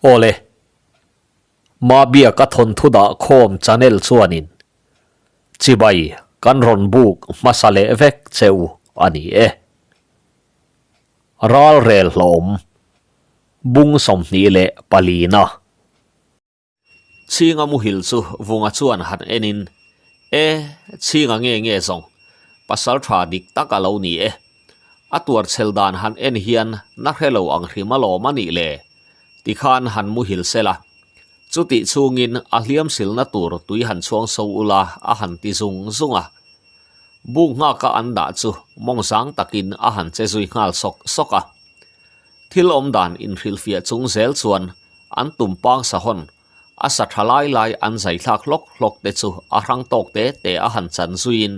Awle. Mabiaka thawnthu dah khawm channel chuanin chibai kan rawn buk hmasa leh vek che u a ni e. Ral rel hlawm bung 24 na. Chhinga muhil chu Vunga chuan han enin, E, Chhinga nge nge zawng, pasal tha dik tak a lo ni e. A tuar chhel dan han en hian na hre lo ang hrim alawm a nih le, tikhan han muhil sela. Chutih chhungin a hliam silna tur tui han chhuang so ula a han ti zung zung a. Buk nghaka an dah chu mawng zang takin a han che zui nghal sawk sawk a. Thil awmdan inhrilhfiah chung zel chuan an tum pang sahawn a sa tha lai lai an zai thlak hlawk hlawk te chu a hrang tawk te te a han chan zuiin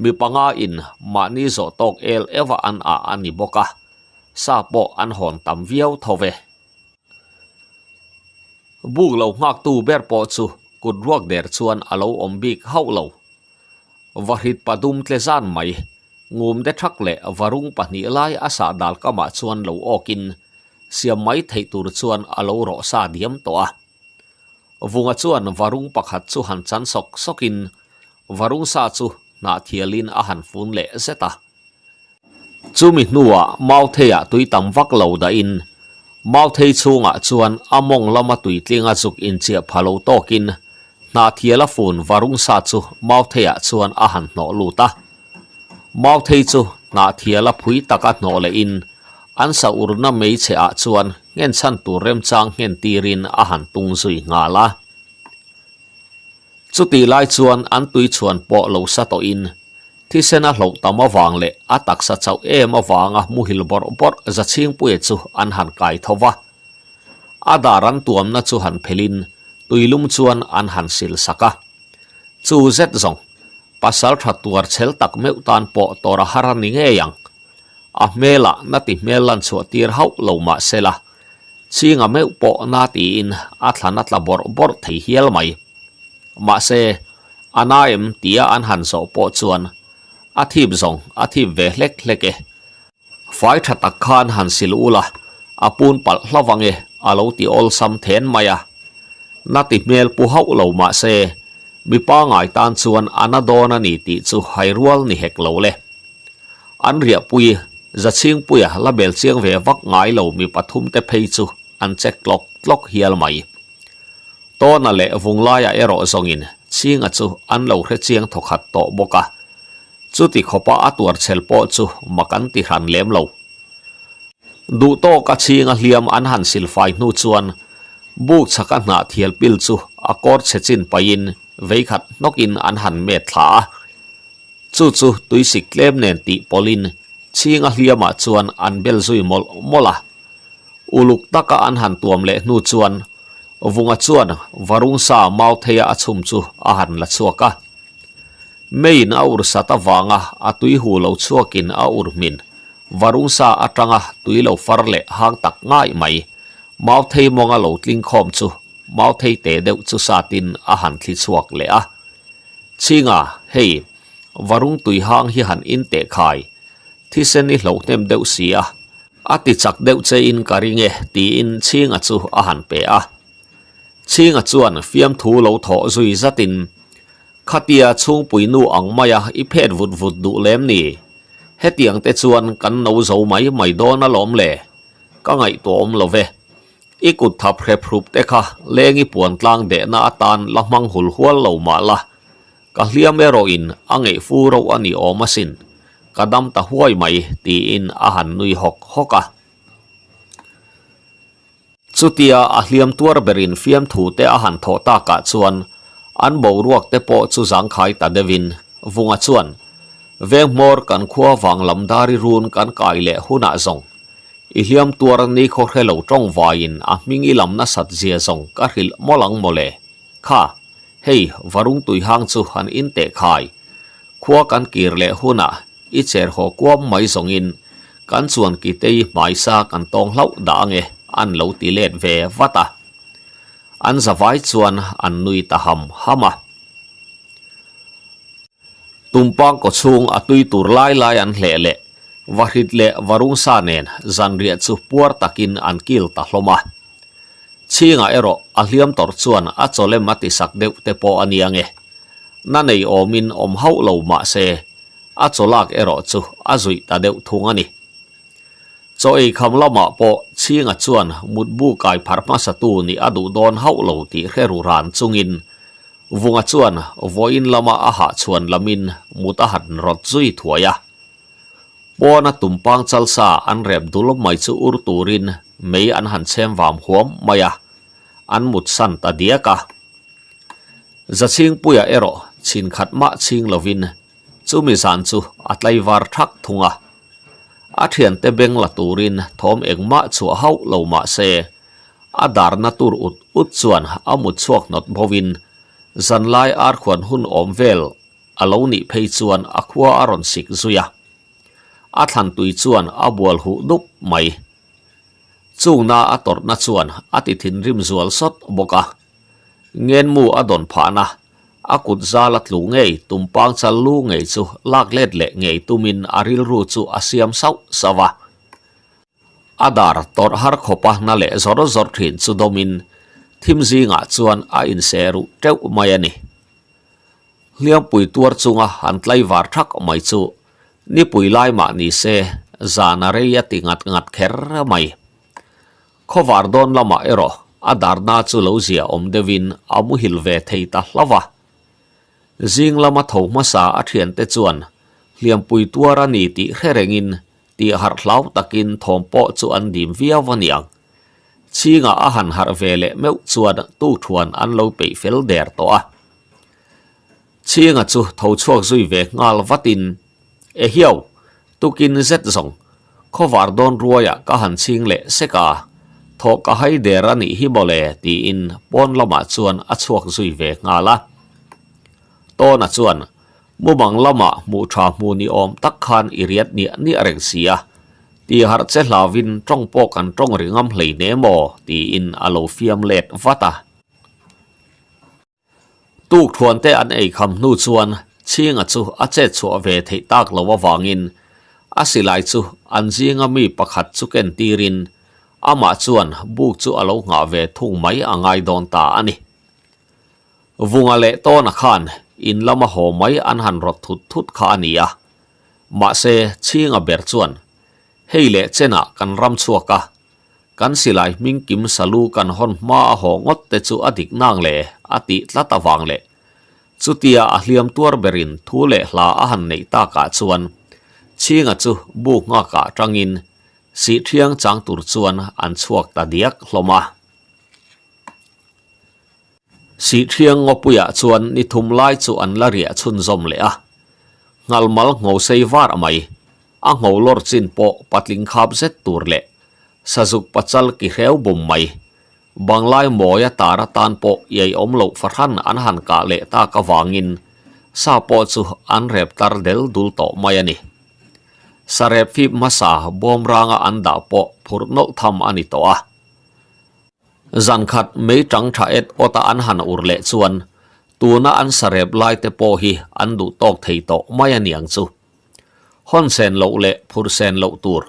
mi panga in mahni zawh tawk el eva an ah a ni bawk a, sa pawh an hawn tam viau tho ve. Buk lo nghaktu ber pawh chu kut ruak der chuan a lo awm bik hauh lo. Vahrit padum tle zan mai, ngum de thak leh varung pahnih lai a sah dal kamah chuan lo awkin siam mai theih tur chuan a lo rawh sa diam tawh a. Vunga chuan varung pakhat chu han chan sawk sawkin varung sa chu hnah thialin a han fun leh zet a. Chumi hnuah Mautheiah tui tam vak lo dahin Mauthei chhungah chuan a mawng lama tuitlinga zuk inchiah pha lo tawkin hnah thiala fun varung sa chu Mautheiah chuan a han hnawh lut a. Mauthei chu hnah thiala phui taka hnawh lehin an sa urna meichhe ah chuan nghenchhan tur remchang nghen tirin a han tung zui nghal a. Chutih lai chuan an tui chhuan pawh lo sa tawhin thisen a hloh tam avang leh a taksa chauh em avanga muhil bawrh bawrh Zachhingpuia chu an han kai tho va. A dar an tuamna chu han phelhin tuilum chuan an han sil sak a. Chu zet zawng pasal tha tuar chhel tak meuh tan pawh tawr a har a ni ngei ang. A hmelah na ti hmel lan chhuah tir hauh lo mah sela, Chhinga meuh pawh na tiin a thlan a tla bawrh bawrh thei hial mai. Mahse, a na em tia an han zawh pawh chuan a thip zawng a thip ve hlek hlek e. Fai tha tak khan han sil ula, a pun palh hlauh ange a lo ti awlsam then mai a. Na ti hmel pu hauh lo mahse, mi pangai tan chuan a na dawn a ni tih chu hai rual ni hek lo le. An riahpui, Zachhingpuia la bel chiang ve vak ngai lo mi pathum te phei chu an che tlawk tlawk hial mai. Tawna leh Vunglaia erawh zawngin Chhinga chu an lo hre chiang thawkhat tawh bawk a, chuti khawpa a tuar chhel pawh chu mak an ti hran lem lo. Duh tawka Chhinga hliam an han silfai hnu chuan buk chhaka hnah thial pil chu a kawr chhe chin pahin veikhat hnawkin an han met thla a. Chu chu tuisik tlem nen tih pawlhin Chhinga hliamah chuan an bel zui mawlh mawlh a. Uluk taka an han tuam leh hnu chuan Vunga chuan Varungsa Mautheia a chhum chu a han la chhuak a. Meiin a ur sat avanga a tui hu lo chhuakin a ur hmin Varungsa atanga tui lo far leh hang tak ngai mai Mauthei mawnga lo tling khawm chu Mauthei te deuh chu satin a han thli chhuak leh a. Chhinga, hei, Varung tui hang hi han in teh khai, thisen i hloh hnem deuh si a, a ti chak deuh che in ka ring e, tiin Chhinga chu a han pe a. Chhinga chuan fiamthu lo thawh zui zatin, Khatia chhungpui nu ang maia i phet vut vut duh lem ni? Hetiang te chuan kan no zo mai mai dawn alawm le, ka ngaihtuah awm lo ve. I kut thap hrep hrup te kha leng i puan tlang dehna atan la hmang hul hual lo mah la, ka hliam erawhin a ngeih fu ro a ni awm asin, ka dam ta huai mai tiin a han nui hawk hawk a. Chutia a hliam tuar berin fiamthu te a han thawh takah chuan an boruak te pawh chu zangkhai ta deuhin Vunga chuan, Venghmawr kan khua vang lam dari run kan kai leh hunah zawng I hliam tuar ni khaw hre lo tawng vaiin a hming i lam nasat zia zawng ka hrilh mawlh ang mawle. Kha, hei Varung tuihang chu han in teh khai. Khua kan kir leh hunah i cher haw kuam mai zawngin kan chuan kitei hmaisa kan tawng hlauh dah ange an lo ti let ve vat a. An zavai chuan an nui ta ham ham a. Tumpang kawchhung a tui tur lai lai an hleh leh Vahrit leh Varungsa nen zanriah chu puar takin an kil ta hlawm a. Chhingah erawh a hliam tawrh chuan a chawlem a tisak deuh te pawh a nia nge. Na nei awmin awm hauh lo mah se, a chawlak erawh chu a zuih ta deuh thung a ni. Chaw ei kham lamah pawh Chhinga chuan mutbu kai pharh hmasatu nih a duh dawn hauh lo tih hre ru ran chungin Vunga chuan vawiin lama a hahchhuan lamin mut a han rawt zui thuai a. Pawna tumpang chalsa an rep dul mai chu ur turin mei an han chhem vam huam mai a, an mutsan ta diak a. Zachhingpuia erawh chhin khat mah chhing lovin chumi zan chu a tlaivar thak thung a. A thiante beng la turin thawm engmah chhuah hauh lo mah se, a darna tur ut ut chuan a mut chhuak hnawt bovin zanlai arkhuan hun awm vel a lo nih phei chuan a khua a rawn sik zui a. A thlan tui chuan a bual huh dup mai. Chungna a tawrhna chuan a ti thinrim zual sawt bawk a. Ngenmu a dawn phahna, a kut zal a tlu ngei tumpang chal lu ngei chu lak let leh ngei tumin a rilru chu a siam sauh sauh a. A dar tawrh har khawpa na leh zawr zawr thin chu dawmin thim zingah chuan a inseh ruh teuh mai a ni. Hliampui tuar chunga han tlaivar thak mai chu nipui lai mah ni se zan a rei a ti ngat ngat kher mai. Khawvar dawn lamah erawh a darna chu lo zia awm deuhin a muhil ve thei ta hlauh a. Zing lama tho hmasa a thiante chuan hliampui tuar a ni tih hre rengin tih harh hlau takin thawm pawh chu an dim viau a niang. Chhingah a han harh ve leh meuh chuan tukthuan an lo peih fel der tawh a. Chhinga chu tho chhuak zui ve nghal vatin, Ehiau, tukin zet zawng, khawvar dawn ruaiah ka han chhing leh sek a, thawh ka hai der a nih hi mawle tiin pawn lamah chuan a chhuak zui ve nghal a. Tawna chuan, Mumang lamah hmuh tha hmu ni awm tak khan i riat niah niah reng si a, ti harh che hlauvin tawng pawh kan tawng ri ngam hlei ne maw tiin a lo fiam let vat a. Tukthuante an ei kham hnu chuan Chhinga chu a chet chhuah ve theih tak lo avangin a silai chu an zinga mi pakhat chu ken tirin amah chuan buk chu a lo nghah ve thung mai a ngai dawn ta a ni. Vunga leh Tawna khan in lama haw mai an han rawt thut thut kha a ni a, mahse Chhinga ber chuan hei leh chenah kan ram chhuak a, Kan silai hming kim salu kan hawn hma a haw ngawt te chu a dik nang le a tih tlat avang leh chutia a hliam tuar berin thu leh hla a han neih takah chuan Chhinga chu bu nghakah tangin Sihthiang chang tur chuan an chhuak ta diak hlawm a. Sihthiang ngawpuiah chuan ni thum lai chu an la riah chhunzawm leh a, nghalmal ngho sei var mai A ngho lawr chin pawh patling khap zet tur leh sazuk pachal ki hreu bum mai. Banglai mawia tar atan pawh iai awm loh fahran an han kah leh tak avangin sa pawh chu an rep tar del dul tawh mai a ni. Sa rep fip hmasa bawm ranga an dah pawh phurh nawlh tham a ni tawh a. Zan khat mei tang tha et awt a an han ur leh chuan tuna an sa rep lai te pawh hi an duh tawk thei tawh mai a niang chu. Hawn sen loh leh phurh sen loh tur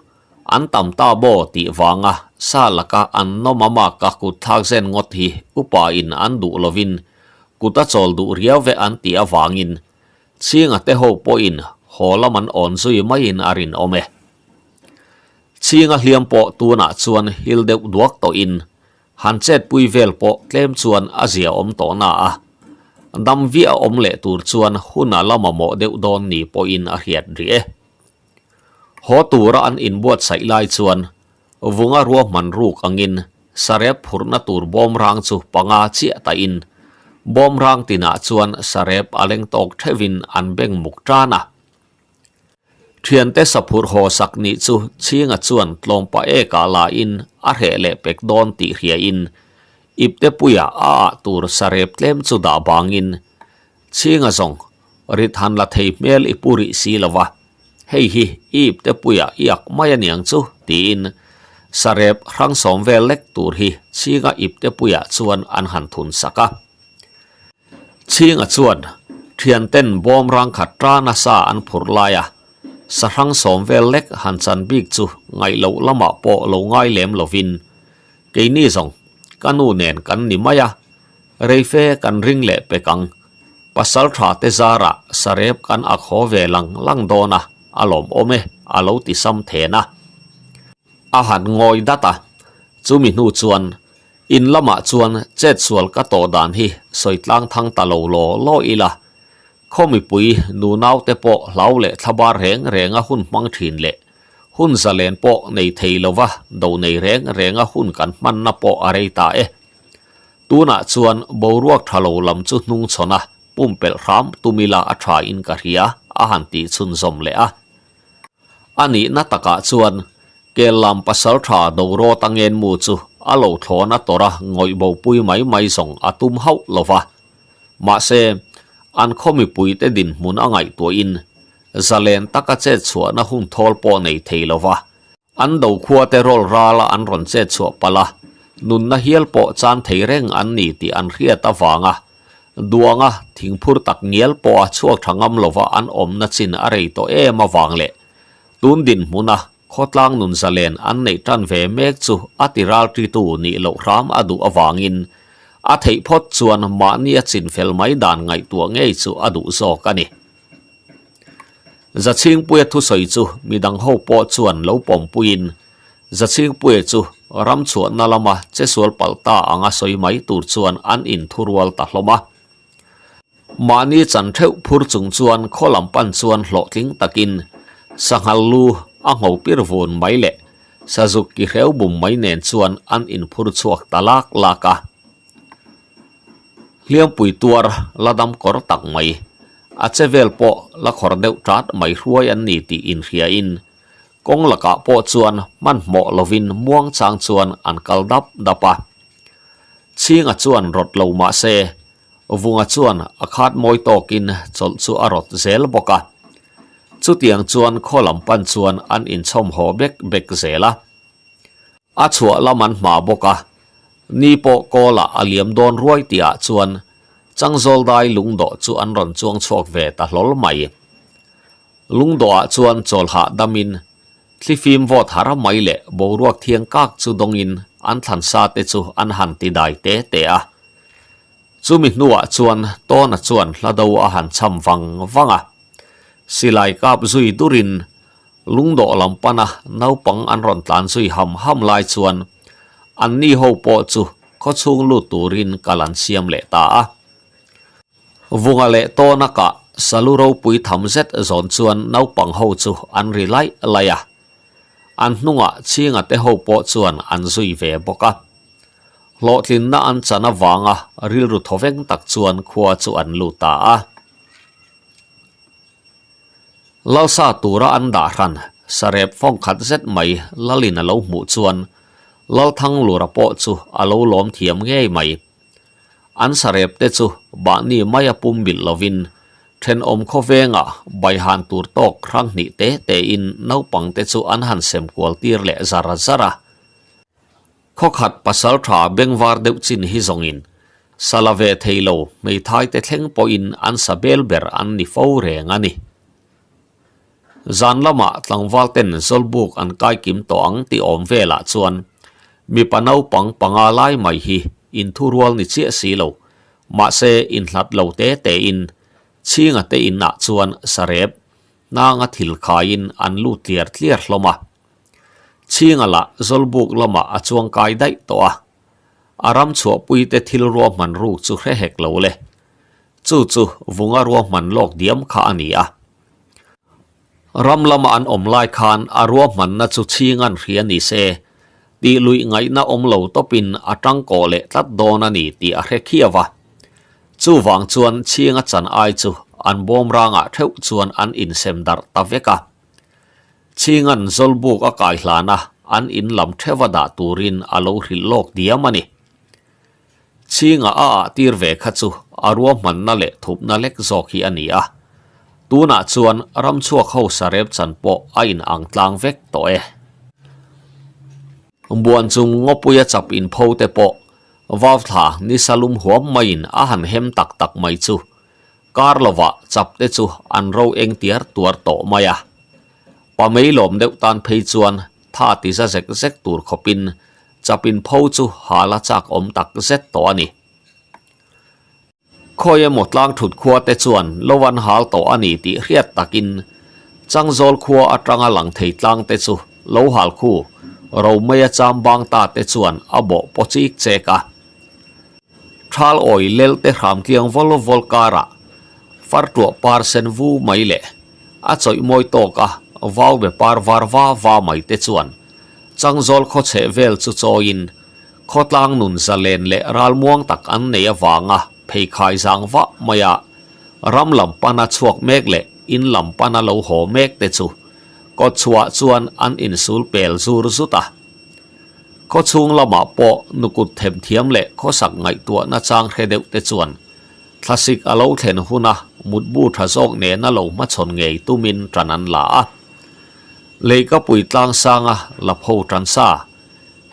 an tam ta maw tih vanga sa laka an nawm a maka kut thlak zen ngawt hi upa in an duh lovin kut a chawl duh riau ve an tih avangin Chhinga te ho pawhin haw lam an awn zui maiin a rinawm e. Chhinga hliam pawh tunah chuan hil deuh duak tawhin Han chetpui vel pawh tlem chuan a zia awm tawh na a, dam viah awm leh tur chuan hun a la mamawh deuh dawn ni pawhin a hriat rih e. Haw tura an inbuatsaih lai chuan Vunga ruahman ruk angin sarep phurhna tur bawmrang chu panga chiah tahin bawmrang tinah chuan sarep a leng tawk theuhin an beng muk tan a. Thiante saphurh haw sak nih chu Chhinga chuan tlawmpa ekah lain a hreh leh pek dawn tih hriain iptepuia a ah tur sarep tlem chu dah bangin Chhinga zawng rit han la thei hmel i pu rih si lo va, hei hi i iptepuia i ak mai aniang chu tiin sarep hrang sawm vel lek tur hi Chhinga iptepuia chuan an han thun sak a. Chhinga chuan thianten bawm rang khat ta nasa an phurh lai a, sahrang sawm vel lek han chan bik chu ngaih loh lamah pawh lo ngai lem lovin keini zawng Ka nu nen kan ni mai a, reife kan ring leh pek ang. Pasal tha te zarah sarep kan ak haw ve lang lang dawn a, a lawmawm e, a lo ti sam then a. A han ngawi dat a, chumi hnu chuan in lamah chuan chetsual ka tawh dan hi sawi tlang thang ta lo law law ila, khaw mipui nunau te pawh hlau leh thlabar reng renga hun hmang thin leh hun zalen pawh nei thei lova do nei reng renga hun kan hmanna pawh a rei ta e. Tunah chuan boruak tha lo lam chu hnung chhawn a, pumpelh hram tum ila a tha in ka hria a han tih chhunzawm leh a. A nihna takah chuan Kellam pasal tha Dorawta ngenmu chu a lo thlawn a tawrh a ngawih bopui mai mai zawng a tum hauh lo va. Mahse, an khaw mipuite dinhmun a ngaihtuahin zalen taka chet chhuahna hun thawl pawh nei thei lo va, an do khuate rawl rala an rawn chet chhuah palh a, nunna hial pawh chan thei reng an ni tih an hriat avanga duanga thingphur tak ngial pawha chhuak tha ngam lova an awmna chin a rei tawh em avang leh tun dinhmuna Khawtlang nun zalen an neih tan ve mek chu a ti ralṭitu nih loh hram a duh avangin a theih phawt chuan mahni a chinfel mai dan ngaihtuah ngei chu a duh zawk a ni. Zachhingpuia thusawi chu midang ho pawh chuan lo pawmpuiin Zachhingpuia chu ram chhuahna lama chesual palh ta anga sawi mai tur chuan an inthurual ta hlawm a. Mahni chan theuh phur chung chuan khaw lam pan chuan hlawhtling takin sanghal lu a ngho pir vun mai leh sazuk ki hreu bum mai nen chuan an inphur chhuak ta lak lak a. Hliampui tuar la dam kawr tak mai, a che vel pawh la khawr deuh tat mai hruai an ni tih inhriain kawng lakah pawh chuan hmanhmawh lovin muangchang chuan an kal dap dap a. Chhinga chuan rawt lo mah se Vunga chuan a khat mawi tawkin chawlh chu a rawt zel bawk a. Chutiang chuan khaw lam pan chuan an inchhawm haw bek bek zel a. A chhuah lam an hma bawk a, ni pawh kawlah a liam dawn ruai tihah chuan Changzawl dai lungdawh chu an rawn chuang chhuak ve ta hlawl mai. Lungdawhah chuan chawl hahdamin thlifim vawt har mai leh boruak thiang kak chu dawngin an thlansa te chu an han ti dai te te a. Chumi hnuah chuan Tawna chuan hla do a han cham vang vang a. Silai kap zui durin lungdawh lam pana naupang an rawn tlan zui ham ham lai chuan anni ho pawh chu khawchhung lut turin kal an siam leh ta a. Vunga leh Tawna kah salu ropui tham zet zawn chuan naupang ho chu an ri laih laih a. An hnungah Chhinga te ho pawh chuan an zui ve bawk a. Hlawhtlinna an chan avanga rilru thawveng tak chuan khua chu an lut ta a. Lalsa tura an dah hran sarep fawng khat zet mai Lalin a lo hmuh chuan Lalthanglura pawh chu a lo lawm thiam ngei mai. An sarep te chu mahni maia pum bilh lovin thenawm khawvengah baihan tur tawk hrang hnih te tein naupang te chu an han sem kual tir leh zar zar a. Khawkhat pasal tha bengvar deuh chin hi zawngin sa la ve thei lo hmeithai te thleng pawhin an sa bel ber an ni fo reng a ni. Zan lamah tlangval ten Zawlbuk an kai kim tawh ang tih awm velah chuan mipa naupang panga lai mai hi inthurual ni chiah si lo mahse inhlat lo te tein Chhinga te inah chuan sarep hnanga thil khaiin an lut tliar tliar hlawm a. Chhinga lah Zawlbuk lamah a chuang kai daih tawh a, a ram chhuahpuite thil ruahman ruk chu hre hek lo le. Chu chu Vunga ruahman lawk diam kha a ni a. Ram lama an awm lai khan a ruahmanna chu Chhinga'n hria ni se, tih luih ngaihna awm lo tawpin a tangkawh leh tlat dawn a ni tih a hre khiau a. Chuvang chuan Chhinga chan ai chu an bawmrangah theuh chuan an insem darh ta vek a. Chhinga'n Zawlbuk a kai hlan a, an in lam theuha dah turin a lo hrilh lawk diam a ni. Chhinga a ah tir ve kha chu a ruahmanna leh thupna lek zawk hi a ni a. Tunah chuan ramchhuak ho sarep chan pawh a in ang tlang vek tawh e. Buan chung ngawpuia chap inpho te pawh vauthla nisa lum huam maiin a han hem tak tak mai chu Kar lovah chap te chu an ro eng tiar tuar tawh mai a. Pa mei lawm deuh tan phei chuan tha ti za zek zek tur khawpin Chapin pho chu hal a chak awm tak zet tawh a ni. Khawi emaw tlang thut khua te chuan lo an hal tawh a ni tih hriat takin Changzawl khua atanga lang thei tlang te chu lo hal khu Romeia cham bang ta te chuan a bawh paw chik chek a. Thal awi lel te hram tliang vawl vawl karah fartuah par sen vu mai leh a chawih mawi tawk a vau be par var va va mai te chuan Changzawl khaw chheh vel chu chawiin Khawtlang nun zalen leh ralmuang tak an nei avanga pheikhai zang vah maia ram lam pana chhuak mek leh in lam pana lo haw mek te chu kawtchhuah chuan an insul pel zur zut a. Khawchhung lamah pawh nukut themthiam leh khawsak ngaihtuahna chang hre deuh te chuan thlasik a lo thlen huna mutbu tha zawk nena lo hmachhawn ngei tumin tan an la a. Leikapui tlangsanga lapho tansa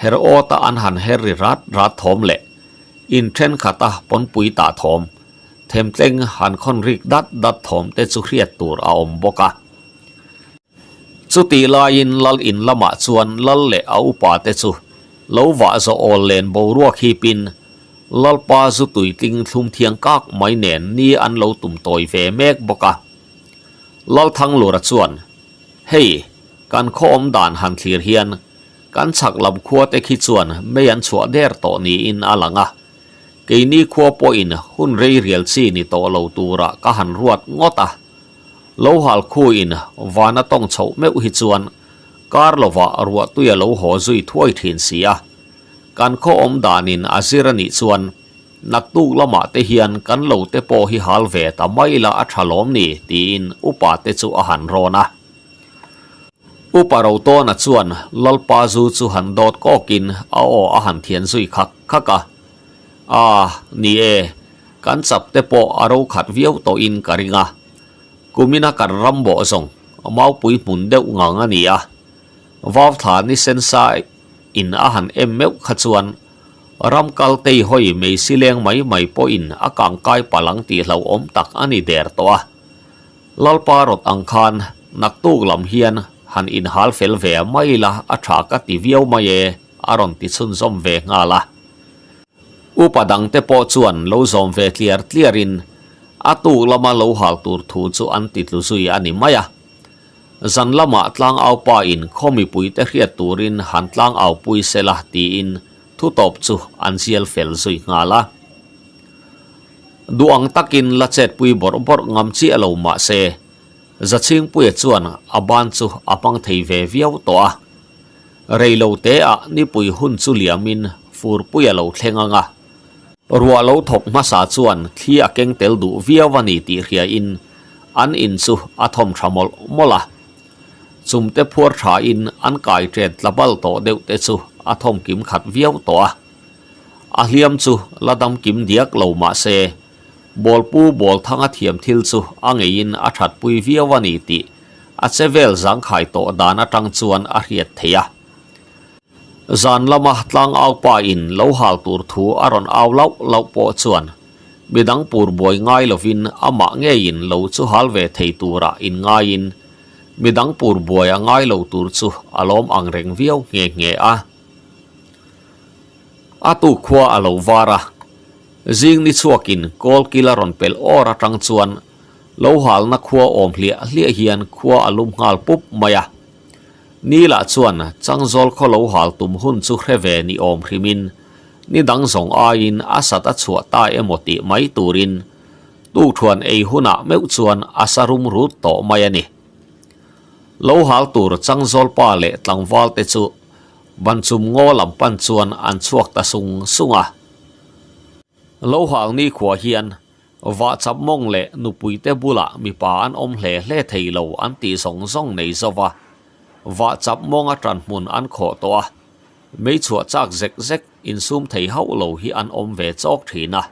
Her awta an han her ri rat rat thawm leh in thenkhat a pawnpui tah thawm, themtleng han khawn rik dat dat thawm te chu hriat tur a awm bawk a. Chutih laiin lal in lamah chuan lal leh a upa te chu lo vah zawh awl len boruak hipin Lalpa zu tuitling thlum thiang kak mai nen ni an lo tum tawi ve mek bawk a. Lalthanglura chuan, Hei, kan khaw awm dan han thlir hian Kan chhak lam khua te khi chuan mei an chhuah der tawh niin a lang a, keini khua pawhin hun rei rial chi ni tawh lo turah ka han ruat ngawt a. Lo hal khuin van a tawng chhoh meuh hi chuan kar lovah ruahtui a lo haw zui thuai thin si a. Kan khaw awm danin a zir a nih chuan naktuk lamah te hian kan lo te pawh hi hal ve ta mai la a tha lawm ni tiin upa te chu a han rawn a. Upa Rotawna chuan Lalpa zu chu han dawt kawkin a aw a han thian zui khak khak a. A, ni e, kan chap te pawh a ro khat viau tawhin ka ring a. Kumina kan ram bawh zawng maupui hmun deuh ngang a ni a. Vauthla ni sensa in a han em meuh kha chuan ram kal tei hawi meisi leng mai mai pawhin a kangkai palh ang tih hlauhawm tak a ni der tawh a. Lalpa rawt ang khan naktuk lam hian han inhal fel ve mai la a tha ka ti viau mai e, a rawn ti chhunzawm ve nghal a. Upa dangte pawh chuan lo zawm ve tliar tliarin a tuk lama lo hal tur thu chu an ti tlu zui a ni mai a. Zan lamah tlangaupa in khaw mipuite hriat turin han tlangaupui sela tiin thutawp chu an zial fel zui nghal a. Duh ang takin la chetpui bawrh bawrh ngam chiah lo mah se, Zachhingpuia chuan a ban chu a hmang thei ve viau tawh a. Rei lo teah nipui hun chu liamin furpui a lo thleng ang a. Ruah lo thawk hmasa chuan thli a keng tel duh viau a ni tih hriain an in chu a thawm tha mawlh mawlh a. Chumte phuar thain an kai ṭet tla bal tawh deuh te chu a thawm kim khat viau tawh a. A hliam chu la dam kim diak lo mah se, Bawlpu Bawlthanga thiam thil chu a ngeiin a thatpui viau a ni tih a che vel zangkhai tawh dan atang chuan a hriat theih a. Zan lama tlangaupa in lo hal tur thu a rawn au lauh lauh pawh chuan midang pur buai ngai lovin amah ngeiin lo chu hal ve thei turah inngaiin midang pur buai a ngai lo tur chu a lawm ang reng viau nghe nghe a. A tuk khua a lo var a, zing ni chhuakin kawl kil a rawn pelh awr atang chuan lo halna khua awm hliah hliah hian khua a lum nghal pup mai a. Ni lah chuan Changzawl khaw lo hal tum hun chu hre ve ni awm hrimin ni dang zawng aiin a sat a chhuah ta emaw tih mai turin tukthuan ei hunah meuh chuan a sa rum rut tawh mai a ni. Lo hal tur Changzawl pa leh tlangval te chu Banchum ngaw lam pan chuan an chhuak ta sung sung a. Lo hal nikhua hian vahchap mawng leh nupuite bulah mipa an awm hle hle thei lo an tih zawng zawng nei zo va. Vahchap mawnga ṭanhmun an khawh tawh a, meichhuah chak zek zek insum thei hauh lo hi an awm ve chawk ṭhin a.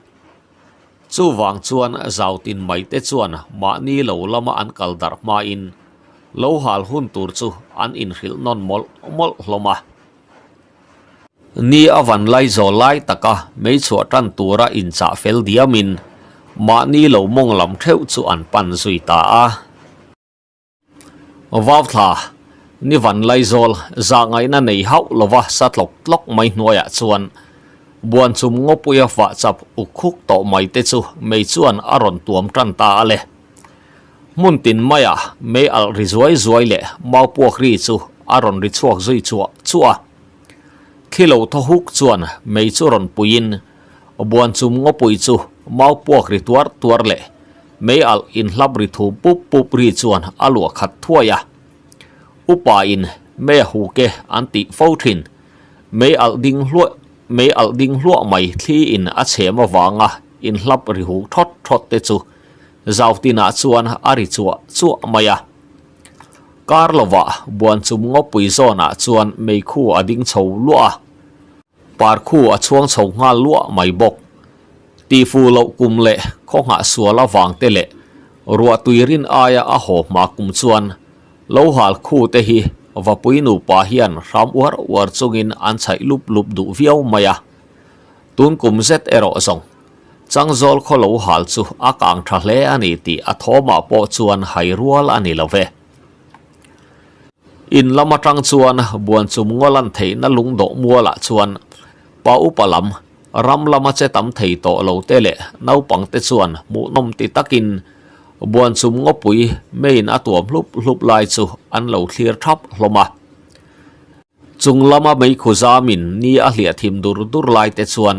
Chuvang chuan zautin maite chuan mahni lo lama an kal darh hmain lo hal hun tur chu an inhrilh nawn mawlh mawlh hlawm a. Ni a van lai zawl lai taka meichhuah tan tura inchah fel diamin mahni lo mawng lam theuh chu an pan zui ta a. Vauthla, Ni van Laizawl zahngaihna nei hauh lova sa tlawk tlawk mai hnuaiah chuan Buanchum ngawpuia fah chap uk khuk tawh mai te chu mei chuan a rawn tuam tan ta a le. Hmun tin maiah mei alh ri zuai zuai leh mau puak ri chu a rawn ri chhuak zui chuah chuah a. Thli lo thaw huk chuan mei chu rawn puiin Buanchum ngawpui chu mau puak ri tuar tuar leh mei alh inhlap ri thu pup pup ri chuan a luah khat thuai a. Upa in mei a huke an tih fo thin. Mei alh ding hluah mei alh ding hluah mai thli in a chhem avanga inhlap ri huk thawt thawt te chu zau tinah chuan a ri chuah chuah mai a. Kar lovah Buanchum ngawpui zawnah chuan meikhu a ding chho luah a. Parkhu a chhuang chho nghal luah mai bawk. Tihfu loh kum leh khaw nghah sual avang te leh ruah tui rin aia a haw hma kum chuan lo hal khu te hi vapui nupa hian hram uar uar chungin an chhaih lup lup duh viau mai a. Tun kum zet erawh zawng Changzawl khaw lo hal chu a kang tha hle a ni tih a thawmah pawh chuan hai rual a ni lo ve. In lam atang chuan Buanchum ngaw lan theihna lungdawh mualah chuan pa upa lam, ram lama che tam thei tawh lo te leh naupang te chuan hmuhnawm ti takin Buanchum ngawpui meiin a tuam hlup hlup lai chu an lo thlir thap hlawm a. Chung lama meikhu zamin ni a hliah thim dur dur lai te chuan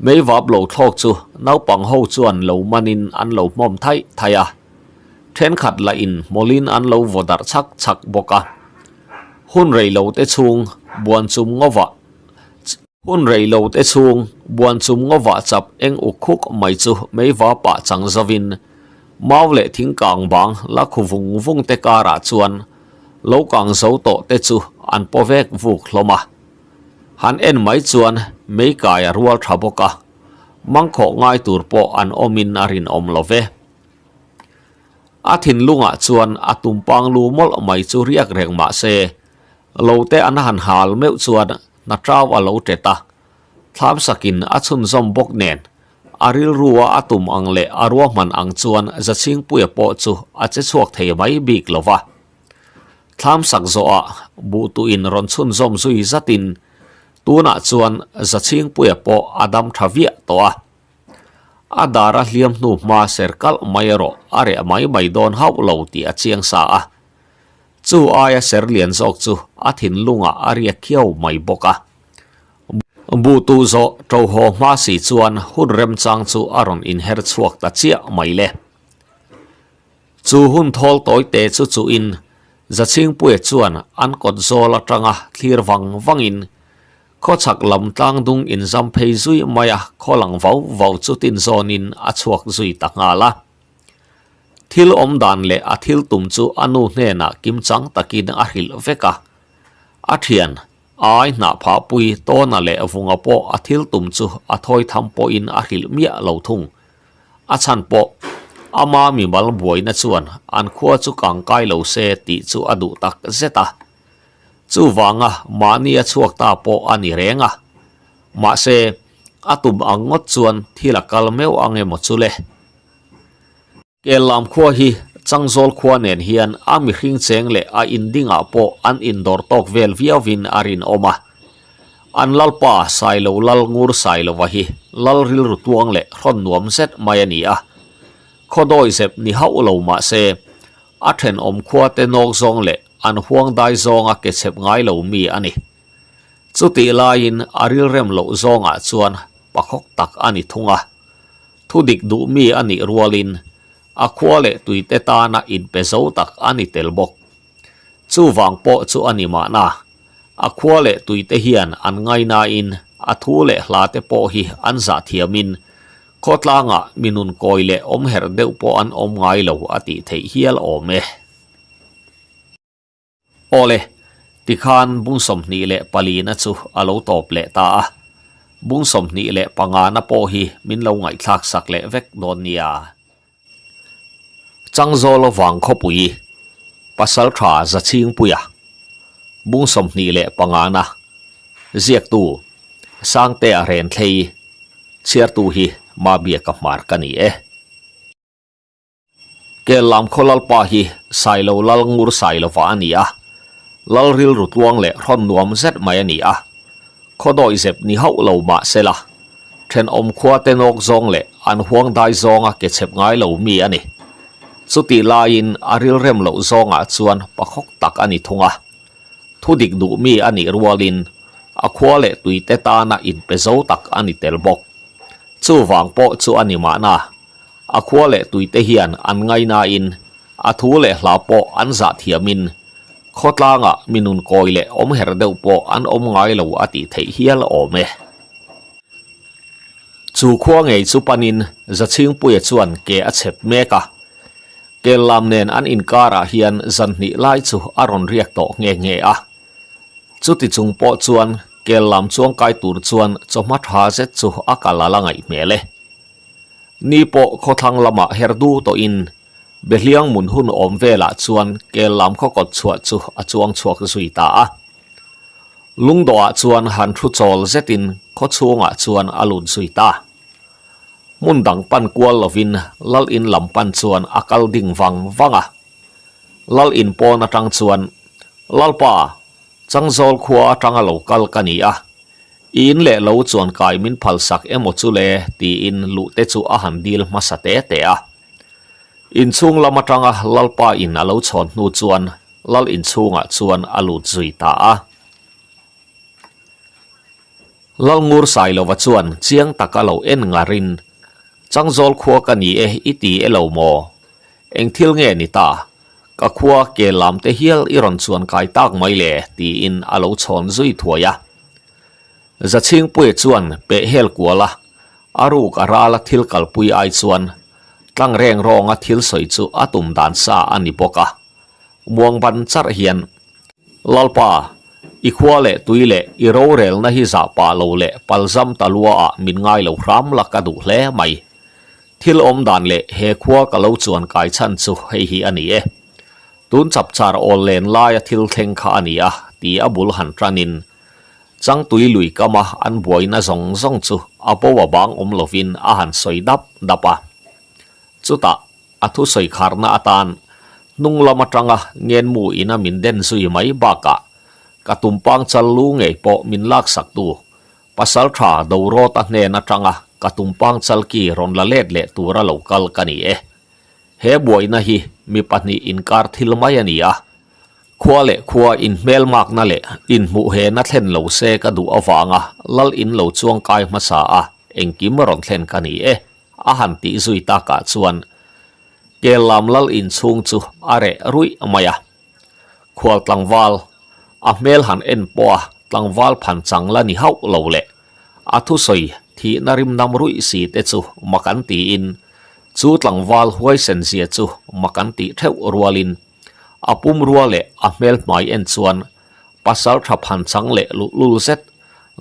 meivap lo thlawk chu naupang ho chuan lo manin an lo hmawm thaih thaih a. Thenkhat lah in hmawlin an lo vaw darh chhak chhak bawk a. Hun rei lo te chhung Buanchum ngawah Hun rei lo te chhung Buanchum ngawah chap eng uk khuk mai chu meiva pah chang zovin mau leh thing kang bang la khu vung vung te karah chuan lo kang zo tawh te chu an paw vek vuk hlawm a. Han en mai chuan mei kai a rual tha bawk a, mangkhawh ngai tur pawh an awmin a rinawm lo ve. A thinlungah chuan a tumpang lu mawlh mai chu riak reng mah se, lo te an han hal meuh chuan hna tau a lo tet a. Thlamsakin a chhunzawm bawk nen, a rilrua a tum ang leh a ruahman ang chuan Zachhingpuia pawh chu a che chhuak thei mai bik lo va. Thlamsak zawhah buhtuin rawn chhunzawm zui zatin tunah chuan Zachhingpuia pawh a dam tha viah tawh a. A dar a hliam hnu hma ser kalh mai erawh a reh mai mai dawn hauh lo tih a chiang sa a. Chu aia ser lian zawk chu a thinlungah a riak khiau mai bawk a. Buhtu zawh ṭo haw hma si chuan hun remchang chu a rawn inher chhuak ta chiah mai le. Chu hun thawl tawi te chu chuhin Zachhingpuia chuan an kawt zawl atanga thlir vang vangin Khawchhak lam tlang dung inzam phei zui mai a, khaw lang vau vau chu tin zawnin a chhuak zui ta nghal a. Thil awm dan leh a thil tum chu a nu hnenah kimchang takin a hrilh vek a. A thian, ai hnah phahpui Tawna leh Vunga pawh a thil tum chu a thawi tham pawhin a hrilh miah lo thung. A chhan pawh, ama mimal buaina chuan an khua chu kangkai lo se tih chu a duh tak zet a. Chuvanga mahni a chhuak ta pawh a ni reng a. Mahse, a tum ang ngawt chuan thil a kal meuh ang emaw chu le. Kellam khua hi Changzawl khua nen hian a mihring cheng leh a indingah pawh an indawr tawk vel viauvin a rinawm a. An lalpa Sailo Lal Ngur Sailova hi lal rilru tuang leh hrawn nuam zet mai a ni a. Khawdawi zep ni hauh lo mahse, A thenawm khua te nawk zawng leh an huang dai zawnga ke chhep ngai lo mi a ni. Chutih laiin a rilrem loh zawngah chuan pakhawk tak a ni thung a. Thudik duh mi a nih rualin a khua leh tuite tana inpe zo tak a ni tel bawk. Chuvang pawh chu a ni mahna, a khua leh tuite hian an ngainain a thu leh hlate pawh hi an zah thiamin Khawtlangah mi nun kawi leh awm herh deuh pawh an awm ngai lo a tih theih hial awm e. Awle, tikhan bung 24 na chu a lo tawp leh ta a, bung 25 na pawh hi min lo ngaihthlak sak leh vek dawn nia. Changzawl avang khawpui, Pasaltha Zachhingpuia, bung 25 na, ziaktu Sangtea Renthlei, chhiartu hi Mabiaka Hmar ka ni e. Kellam khaw lalpa hi Sailo Lal Ngur Sailova a ni a. Lal rilru tluang leh hrawn nuam zet mai a ni a, khaw dawi zep ni hauh lo mah se la, thenawm khua te nawk zawng leh an huang dai zawnga ke chhep ngai lo mi a ni. Chutih laiin a rilrem loh zawngah chuan pakhawk tak a ni thung a. Thu dik duh mi a nih rualin a khua leh tuite tana inpe zo tak a ni tel bawk. Chuvang pawh chu a ni mahna, a khua leh tuite hian an ngainain a thu leh hla pawh an zah thiamin khawtlangah mi nun kawi leh awm her deuh pawh an awm ngai lo a tih theih hial awm e. Chu khua ngei chu panin Zachhingpuia chuan ke a chhep mek a, Kellam nen an inkarah hian zan hnih lai chu a rawn riak tawh nghe nghe a. Chuti chung pawh chuan Kellam chuangkai tur chuan chawhma tha zet chu a kal a la ngaih hmel e. Ni pawh khawthlang lamah her du tawhin Behliang mun hun awm velah chuan Kellam khaw kawt chhuah chu a chuang chhuak zui ta a. Lungdawhah chuan han thu chawl zetin khaw chhungah chuan a lut zui ta. Hmun dang pan kual lovin Lal in lam pan chuan a kal ding vang vang a. Lal in pawn atang chuan, Lalpa, Changzawl khua atanga lo kal ka ni a, i in leh lo chuan kai min phalsak emaw chu le tiin luh te chu a han dil hmasa te te a. Inchhung lam atanga Lalpa in a lo chhawn hnu chuan Lal inchhungah chuan a lut zui ta a. Lalngur Sailova chuan chiang taka lo en ngarin, Changzawl khua ka ni e i ti e lo maw? Eng thil nge ni ta? Ka khua ke lam te hial i rawn chuan kai tak mai le tiin a lo chhawn zui thuai a. Zachhingpuia chuan peh hel kual a, a ruk a rala thil kalpui ai chuan tlang reng rawnga thil sawi chu a tum dan sa a ni bawk a. Muang ban charh hian, Lalpa, i khua leh tui leh i rorelna hi zah pah lo leh palzam ta lua ah min ngai lo hram la ka duh hle mai. Thil awm dan leh he khua ka lo chuan kai chhan chu hei hi a ni e. Tun chapchar awl len laia thil thleng kha a ni a, ti a bul han tanin Changtui lui kama an buaina zawng zawng chu a bo a bang awm lovin a han sawi dap dap a. Chutah A thusawi kharna atan hnung lam atanga ngenmu ina min den zui mai bakah ka tumpang chal lu ngei pawh min laksaktu pasal tha Dorawta hnen atanga ka tumpang chal ki rawn la let leh tura lo kal ka ni e. He buaina hi mi pahnih inkar thil mai a ni a, khua leh khua inhmelmakna leh inhmuhhena thlen lo se ka duh avanga lal in lo chuangkai hmasa a engkim rawn thlen ka ni e. A han tih zui takah chuan Kellam lal inchhung chu a reh ruih mai a. Khual tlangval, a hmel han en pawh a tlangval phan chang la ni hauh lo leh a thusawi thihna rim nam ruih si te chu mak an tiin chu tlangval huaisen zia chu mak an tih theuh rualin a pumrua leh a hmel hmai en chuan pasal tha phan chang leh luhlul zet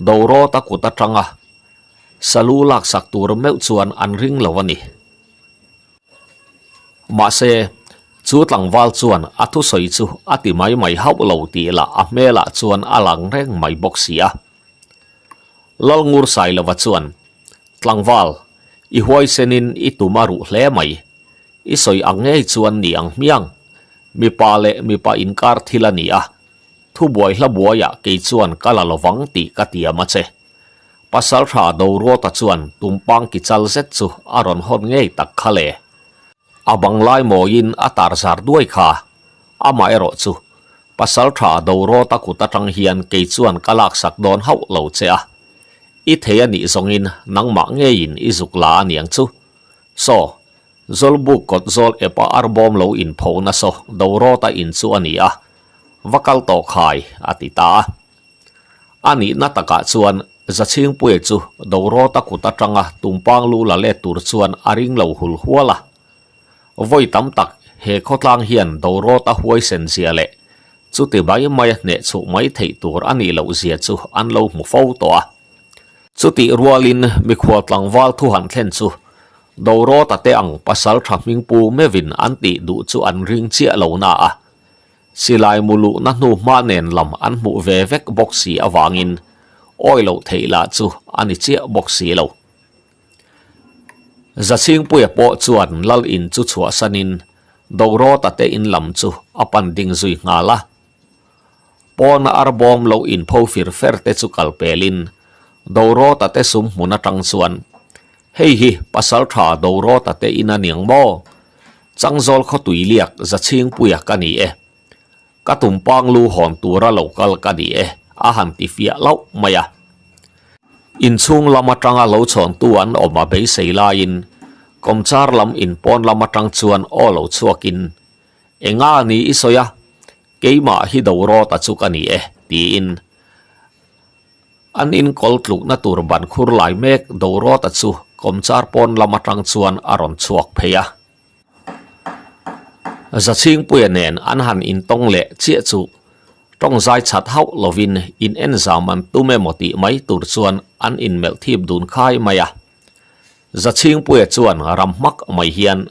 Dorawta kut atanga Salu laksak tur meuh chuan an ring lo a ni. Mahse, chu tlangval chuan a thusawi chu a ti mai mai hauh lo tih lah a hmelah chuan a lang reng mai bawk si a. Lalngur Sailova chuan, Tlangval, i huaisenin i tum a ruh hle mai. I sawi ang ngei chuan ni ang hmiang. Mipa leh mipa inkar thil a ni a. Thubuai hla buaiah kei chuan ka la lovang tih ka tiam a che. Pasaltha Doruata chuan tumpang ki chal zet chu a rawn hawn ngei tak kha le. A bang lai mawiin a tar zar duai kha. Amah erawh chu Pasaltha Doruata kut atang hian kei chuan ka laksak dawn hauh lo che a. I thei a nih zawngin nangmah ngeiin i zuk la a niang chu. Saw, Zawlbuk kawt zawl epa arbawm lo inpho na saw Doruata in chu a ni a, va kal tawh khai, a ti ta a. A nihna takah chuan Zachhingpuia chu Dorawta kut atanga tumpang lu la let tur chuan a ring lo hul hual a. Vawi tam tak he khawtlang hian Dorawta huaisen zia leh chuti mai maia hneh chhuh mai theih tur a nih loh zia chu an lo hmu fo tawh a. Chutih rualin mikhual tlangval thu han thlen chu Dorawta te ang pasal tha hmingpu meuhin an tih duh chu an ring chiah lo na a. Silai mu luhna hnu hma nen lam an hmuh ve vek bawk si avangin awi loh theih lah chu a ni chiah bawk si lo. Zachhingpuia pawh chuan Lal in chu chhuahsanin Dorawta te in lam chu a pan ding zui nghal a. Pawna arbawm lo inpho fir fer te chu kal pelin Dorawta te sum hmun atang chuan, Hei hi Pasaltha Dorawta te in a niang maw? Changzawl khawtui liak Zachhingpuia ka ni e. Ka tumpang lu hawn tura lo kal ka ni e, a han ti fiah lauh mai a. Inchhung lam atanga lo chhawntu an awm a beisei laiin kawmchar lam inpawn lam atang chuan aw lo chhuakin, Enga ni i sawi a? Keimah hi Dorawta chu ka ni e, tiin an inkawl tlukna tur ban khur lai mek Dorawta chu kawmchar pawn lam atang chuan a rawn chhuak phei a. Zachhingpuia nen an han intawng leh chiah chu tawng zai chat hauh lovin in en zam an tum emaw tih mai tur chuan an inmelh thip dun khai mai a. Zachhingpuia chuan ram hmak mai hian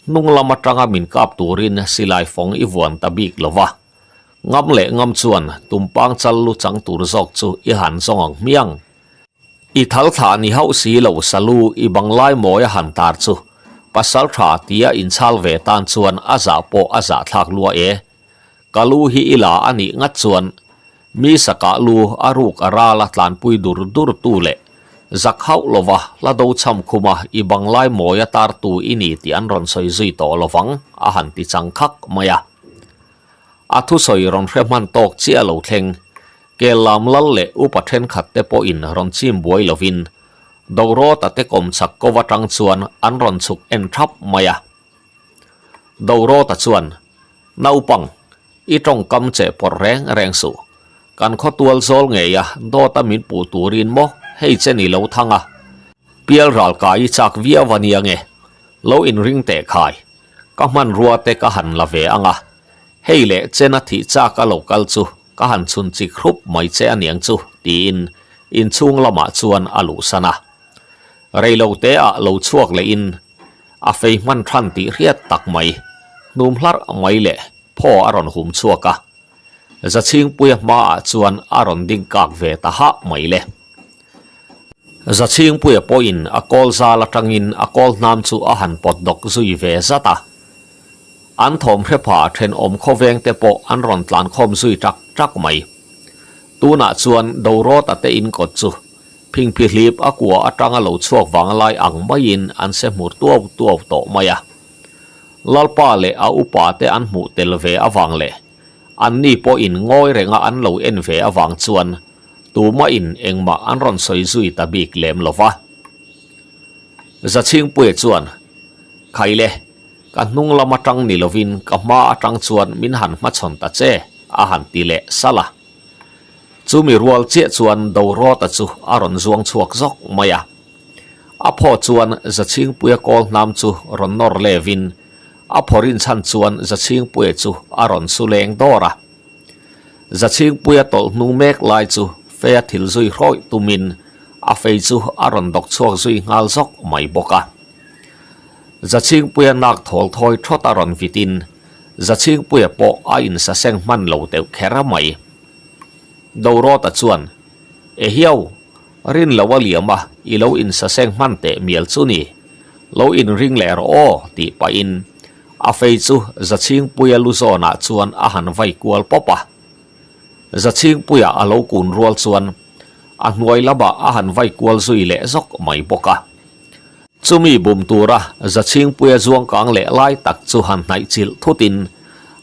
hnung lam atanga min kap turin silai fawng i vuan ta bik lo va, ngam leh ngam chuan tumpang chal lu chang tur zawk chu i han zawng ang hmiang. I thal thlah ni hauh si lo salu i banglai mawi a han tar chu pasal tha tia inchhal ve tan chuan a zah pawh a zah thlak lua e. Ka lu hi i la a nih ngat chuan mi sakah lu a ruk a ral a tlanpui dur dur tu leh zak hauh lova hla do cham khuma i banglai mawi a tar tu i ni tih an rawn sawi zui tawh lovang a han ti chang khak mai a. A thusawi rawn hre hman tawk chiah lo thleng Kel lam lal leh upa thenkhat te pawhin rawn chim buai lovin Dorawta te kawm chak ko atang chuan an rawn chhuk en thap mai a. Dorawta chuan, Naupang, i tawngkam che pawrh reng reng suh. Kan khawtual zawl ngei a dawta min puh turin maw hei che ni lo thang a. Pial ral kai i chak viau a nia nge? Lo inring teh khai. Ka hmanrua te ka han la ve ang a. Hei leh chena thih chak a lo kal chu Ka han chhun chik hrup mai che a niang chu, tiin inchhung lamah chuan a luhsan a. Reilo te ah lo chhuak lehin a fei hman than tih hriat tak mai, hnum hlarh mai leh phaw a rawn hum chhuak a. Zachhingpuia hmaah chuan a rawn ding kak ve ta hah mai le. Zachhingpuia pawhin a kawl zal atangin a kawl hnam chu a han pawt dawk zui ve zat a. An thawm hre pha thenawm khawveng te pawh an rawn tlan khawm zui tak tak mai. Tunah chuan Dorawta te in kawt chu phingphi hlip a kua atanga lo chhuak vang lai ang maiin an se hmur tuau tuau tawh mai a. Lalpa leh a upa te an hmuh tel ve avang leh anni pawhin ngawi renga an lo en ve avang chuan tumahin engmah an rawn sawi zui ta bik lem lo va. Zachhingpuia chuan, Khaile, ka hnung lam atang ni lovin ka hma atang chuan min han hmachhawn ta che, a han ti leh salh a. Chumi rual chiah chuan Dorawta chu a rawn zuang chhuak zawk mai a. A phaw chuan Zachhingpuia kawl hnam chu rawn nawr levin a phaw rinchhan chuan Zachhingpuia chu a rawn su leng dawr a. Zachhingpuia tawlh hnung mek lai chu fei a thil zui hrawih tumin a fei chu a rawn dawk chhuak zui nghal zawk mai bawk a. Zachhingpuia nak thawl thawi thawt a rawn vitin Zachhingpuia pawh a insaseng hman lo deuh kher mai. Dorawta chuan, Ehiau, rin lo a liam a, i lo insaseng hman teh mial chu ni. Lo inring leh rawh aw, tih pahin A fei chu Zachhingpuia lu zawnah chuan a han vai kual pawp a. Zachhingpuia a lo kun rual chuan a hnuai lamah a han vai kual zui leh zawk mai bawk a. Chumi bum tura Zachhingpuia zuangkang leh lai tak chu han hnaih chilh thutin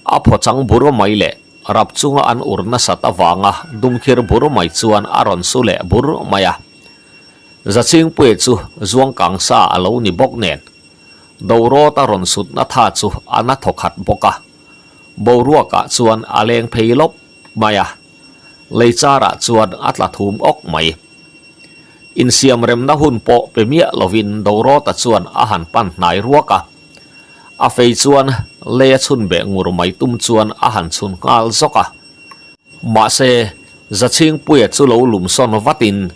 a phaw chang bur mai leh rap chunga an ur nasat avanga dumkhir bur mai chuan a rawn su leh bur mai a. Zachhingpuia chu zuangkang sa a lo ni bawk nen Dorawt a rawn sutna tha chu a na thaw khat bawk a, boruakah chuan a leng phei lawp mai a, lei charah chuan a tla thum awk mai. Insiam remna hun pawh pe miah lovin Dorawta chuan a han pan hnai ruak a, a fei chuan lei a chhun beh ngur mai tum chuan a han chhun nghal zawk a. Mahse, Zachhingpuia chu lo lum sawn vatin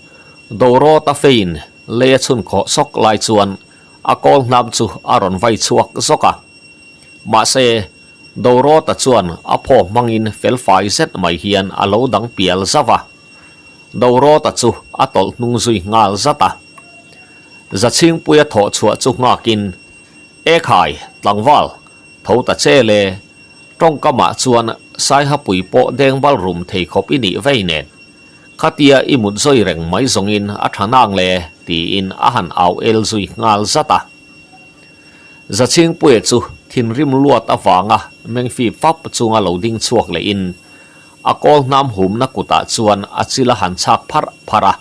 Dorawta feiin lei a chhun khawh sawk lai chuan A kawl hnam chu a rawn vai chhuak zawk a. Mahse, Dorawta chuan a phaw hmangin felfai zet mai hian a lo dang pial zauh a. Dorawta chu a tawlh hnung zui nghal zat a. Zachhingpuia thawh chhuah chu nghakin, E khai, tlangval, tho ta che le, tawngkamah chuan Saihapui pawh deng bal rum thei khawp i nih vei nen. Khatia i mut zawi reng mai zawngin a tha nang le, tiin a han au el zui nghal zat a. Zachhingpuia chu thinrim luat avanga mengfip fap chunga lo ding chhuak lehin a kawl hnam humna kutah chuan a chil a han chhak pharh pharh a.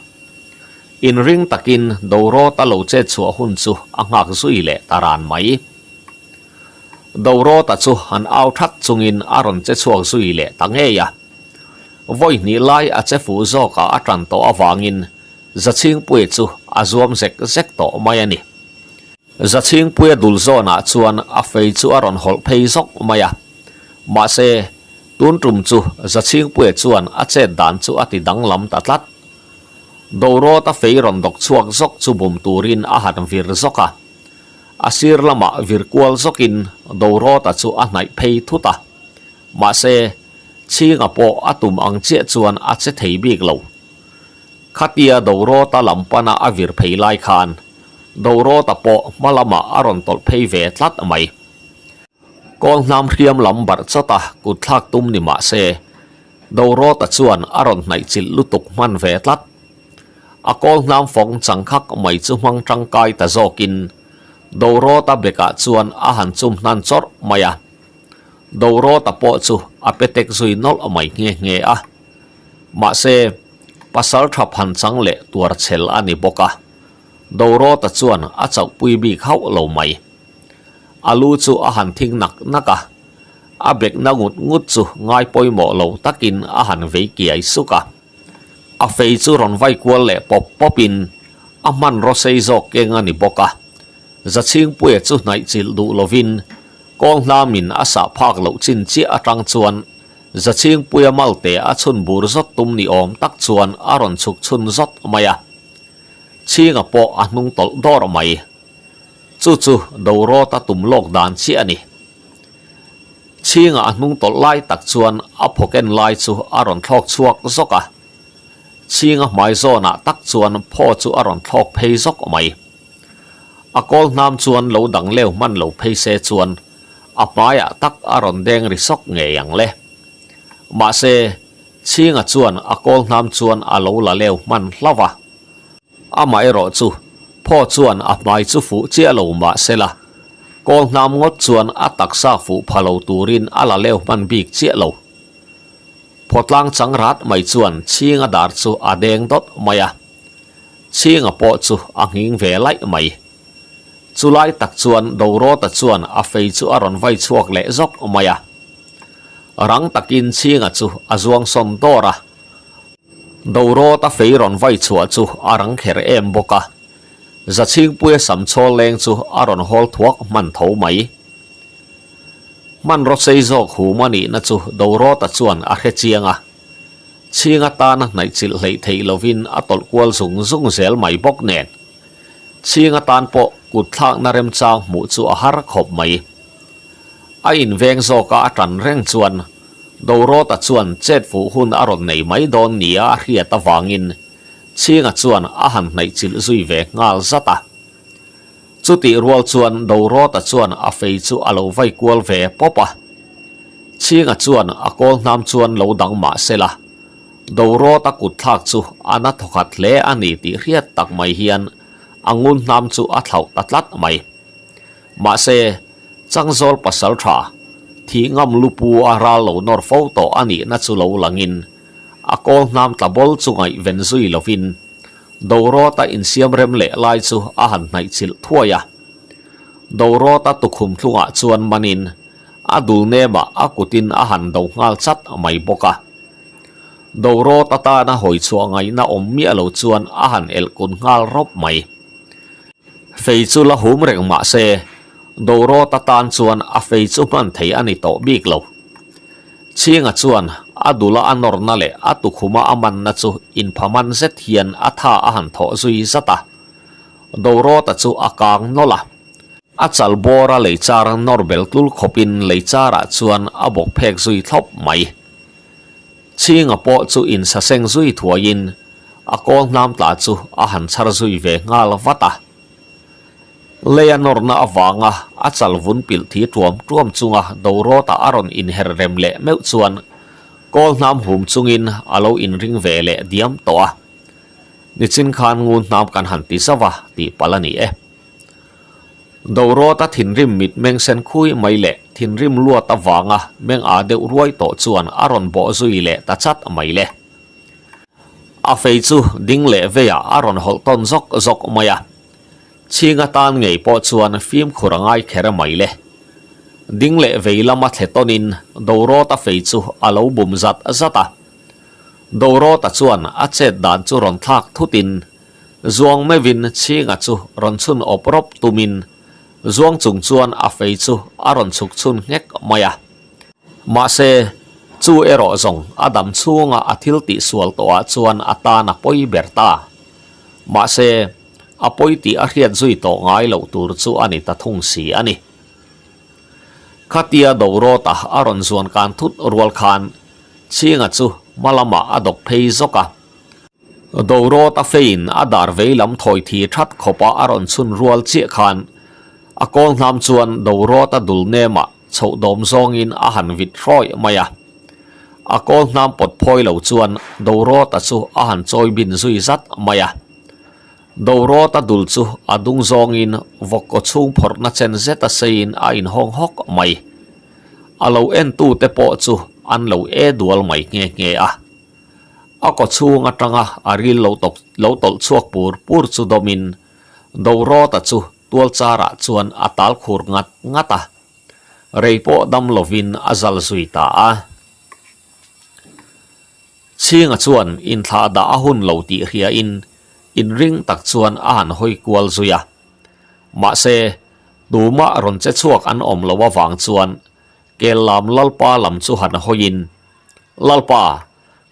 Inring takin Dorawta lo chet chhuah hun chu a nghak zui leh ta ran mai. Dorawta chu han au that chungin a rawn che chhuak zui leh ta ngei a. Vawi hnih lai a che fuh zawkah a tan tawh avangin Zachhingpuia chu a zuam zek zek tawh mai a ni. Zachhingpuia dul zawnah chuan a fei chu a rawn hawlh phei zawk mai a. Mahse, tun tum chu Zachhingpuia chuan a chet dan chu a ti danglam ta tlat. Dorawta fei rawn dawk chhuak zawk chu bum turin a han vir zawk a. A sir lamah vir kual zawkin Dorawta chu a hnaih phei thut a. Mahse, Chhinga pawh a tum ang chiah chuan a che thei bik lo. Khatia Dorawta lam pana a vir phei lai khan Dorawta pawh hma lamah a rawn tawlh phei ve tlat mai. Kawl hnam hriam lam barh chawt a kut thlak tum ni mah se, Dorawta chuan a rawn hnaih chilh lutuk hman ve tlat. A kawl hnam fawng chang khak mai chu hmang tangkai ta zawkin Dorawta bekah chuan a han chum hnan chawrh mai a. Dorawta pawh chu a pe tek zui nawlh mai nghe nghe a. Mahse, pasal tha phan chang leh tuar chhel a ni bawk a, Dorawta chuan a chauhpui bik hauh lo mai. A lu chu a han thing nak nak a, a bekna ngut ngut chu ngai pawimawh lo takin a han vei kiai suk a. A fei chu rawn vai kual leh pawp pawpin a hmanraw sei zawk keng a ni bawk a. Zachhingpuia chu hnaih chilh duh lovin kawl hlamin a sah phak loh chin chiah atang chuan Zachhingpuia malte a chhun bur zawt tum ni awm tak chuan a rawn chhuk chhun zawt mai a. Chhinga pawh a hnung tawlh dawr mai. Chu chu Dorawta tum lawk dan chiah a ni. Chhinga a hnung tawlh lai tak chuan a phawken lai chu a rawn thlawk chhuak zawk a. Chhinga hmai zawnah tak chuan phaw chu a rawn thlawk phei zawk mai. A kawl hnam chuan lo dang leu hman lo phei se chuan a hmaiah tak a rawn deng ri sawk ngei ang le. Mahse, Chhinga chuan a kawl hnam chuan a lo la leu hman hlauh a. Amaherawh chu, phaw chuan a hmai chu fuh chiah lo mah sela, kawl hnam ngawt chuan a taksa fuh pha lo turin a la leu hman bik chiah lo. Phawtlang chang rat mai chuan Chhinga dar chu a deng dawt mai a. Chhinga pawh chu a nghing ve laih mai. Chulai tak chuan Dorawta chuan a fei chu a rawn vai chhuak leh zawk mai a. Rang takin Chhinga chu a zuang sawn dawr a. Dorawta fei rawn vai chhuah chu a rang kher em bawk a. Zachhingpuia sam chhawl leng chu a rawn hawl thuak hman tho mai. Hmanraw sei zawk hum a nihna chu Dorawta chuan a hre chiang a. Chhing atana hnaih chilh hleih theih lovin a tawlh kual zung zung zel mai bawk nen. Chhing atan pawh kut thlakna remchang hmuh chu a har khawp mai. A inveng zawka a tan reng chuan Dorawta chuan chet fuh hun a rawn nei mai dawn nia a hriat avangin Chhinga chuan a han hnaih chilh zui ve nghal zat a. Chutih rual chuan Dorawta chuan a fei chu a lo vai kual ve pawp a. Chhinga chuan a kawl hnam chuan lo dang mah se la, Dorawta kut thlak chu a na thawkhat hle a ni tih hriat tak mai hian a ngun hnam chu a thlauh ta tlat mai. Mahse, Changzawl pasal tha, thih ngam lupu a ral lo nawr fo tawh a nihna chu lo langin a kawl hnam tla bawl chu ngaihven zui lovin Dorawta insiam rem leh lai chu a han hnaih chilh thuai a. Dorawta tukhum thlungah chuan manin a dul nemah a kutin a han do nghal chat mai bawk a. Dorawta tana hawi chhuah ngaihna awm miah lo chuan a han elh kun nghal rawp mai. Fei chu la hum reng mah se, Dorawta tan chuan a fei chu hman thei a ni tawh bik lo. Chhinga chuan a dula a nawrna leh a tukhuma a manna chu inphaman zet hian a tha a han thawh zui zat a. Dorawta chu a kang nawlh a. A chal bawra lei char nawr bel tlul khawpin lei charah chuan a bawk phek zui thlawp mai. Chhinga pawh chu insaseng zui thuaiin a kawl hnam tla chu a han chhar zui ve nghal vat a. Leia nawrna avanga a chal vun pilh thi tuam tuam chunga Dorawta a rawn inher rem leh meuh chuan. Kawl hnam hum chungin a lo inring ve leh diam tawh a. Nichin khan ngun hnam kan han ti zauh a tih palh a ni e. Dorawta thinrim mit meng sen khui mai leh thinrim luat avanga meng â deuh ruai tawh chuan a rawn bawh zui leh ta chat mai le. A fei chu ding leh veiah a rawn hawlh tawn zawk zawk mai a. Chhing atan ngei pawh chuan fimkhur a ngai kher mai le. Ding leh vei lama thle tawnin Dorawta fei chu a lo bum zat zat a. Dorawta chuan a chet dan chu rawn thlak thutin Zuang meuhin Chhinga chu rawn chhun awp rawp tumin Zuang chung chuan a fei chu a rawn chhuk chhun nghek mai a. Mahse, chu erawh zawng a dam chhunga a thil tihsual tawhah chuan a tan a pawi ber ta. Mahse, a pawi tih a hriat zui tawh ngai loh tur chu a ni ta thung si a ni. Khatia Dorawta a rawn zuan kan thut rual khan Chhinga chu hma lamah a dawk phei zawk a. Dorawta feiin a dar vei lam thawi thi that khawpa a rawn chhun rual chiah khan a kawl hnam chuan Dorawta dul nemah chhoh dawm zawngin a han vit hrawih mai a. A kawl hnam pawt phawi lo chuan Dorawta chu a han chawi bin zui zat mai a. Dorawta dul chu a dung zawngin vawk kaw chhung phawrhna chen zeta seiin a inhawng hawk mai. A lo entute pawh chu an lo e dual mai nghe nghe a. A kaw chhung atanga a ril lo tawp lo tawlh chhuak pur pur chu dawmin Dorawta chu tual charah chuan a tal khur ngat ngat a, rei pawh dam lovin a zal zui ta a. Chhinga chuan inthlah dah a hun lo tih hriain inring tak chuan a han hawi kual zui a. Mahse, tumah rawn che chhuak an awm lo avang chuan kel lam Lalpa lam chu han hawiin, Lalpa,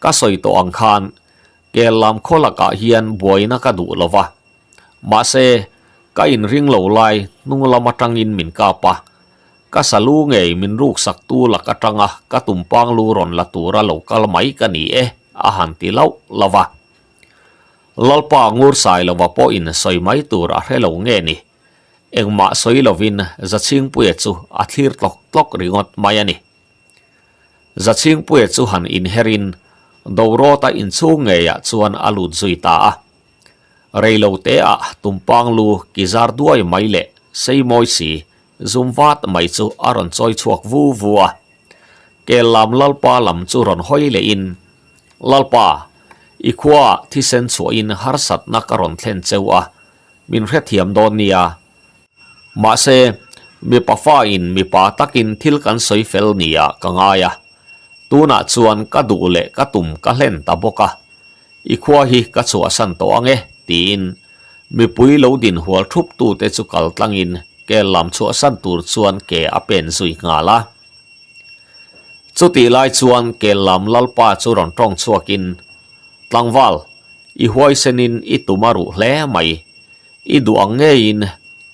ka sawi tawh ang khan kel lam khaw lakah hian buaina ka duh lo va. Mahse, ka inring lo lai hnung lam atangin min kap a, ka salu ngei min ruksaktu lak atanga ka tumpang lu rawn la tura lo kal mai ka ni e, a han ti lauh lauh a. Lalpa Ngursai lova pawhin sawi mai tur a hre lo nge ni? Engmah sawi lovin Zachhingpuia chu a thlir tlawk tlawk ringawt mai a ni. Zachhingpuia chu han inherin Dorawta inchhung ngeiah chuan a lut zui ta a. Reilo te ah tumpang lu ki zar duai mai leh sei mawi si zum vat mai chu a rawn chawi chhuak vu vu a. Kel lam Lalpa lam chu rawn hawi leh in, Lalpa, i khua ah thisen chhuah in harsatna ka rawn thlen cheu a, min hrethiam dawn nia. Mahse, mipa fa in mipa takin thil kan sawi fel nia ka ngai a, tunah chuan ka duh leh ka tum ka hlen ta bawk a. I khua hi ka chhuahsan tawh ang e, tiin mipui lo din hual thup tute chu kal tlangin kel lam chhuahsan tur chuan ke a pen zui nghal a. Chutih lai chuan kel lam lalpa chu rawn tawng chhuakin, Tlangval, i huaisenin i tum a ruh hle mai. I duh ang ngeiin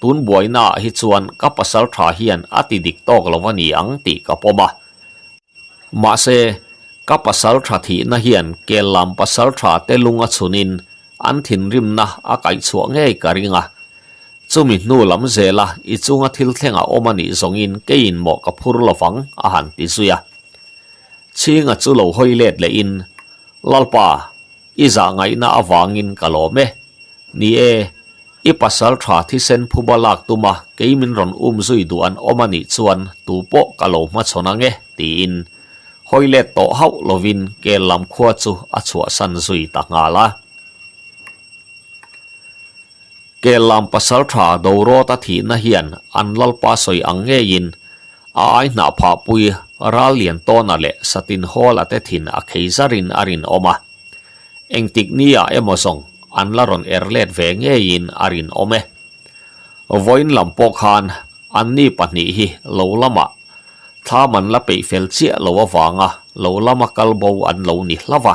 tun buainaah hi chuan ka pasal tha hian a ti dik tawk lo a ni ang tih ka pawm a. Mahse, ka pasal tha thihna hian kel lam pasal tha te lung a chhunin an thinrimna a kaihchhuah ngei ka ring a. Chumi hnu lam zela i chunga thil thleng a awm a nih zawngin keiin mawh ka phur lovang a han ti zui a. Chhinga chu lo hawi let lehin, Lalpa, i zah ngaihna avangin ka lawm e. Ni e, i pasal tha thisen phuba lak tuma kei min rawn um zui duh an awm a nih chuan tu pawh ka lo hmachhawn ang e, tiin hawi let tawh hauh lovin kel lam khua chu a chhuahsan zui ta nghal a. Kel lam pasal tha Dorawta thihna hian an lalpa sawi ang ngeiin a ai hnah phahpui ral lian tawna leh satin hawla te thin a khei zarin a rinawm a. Engtik nia emaw zawng an la rawn er let ve ngeiin a rinawm e. Vawiin lam pawh khan anni pahnih hi lo lamah thlam an la peih fel chiah lo avanga lo lama kal bo an lo ni hlauh a.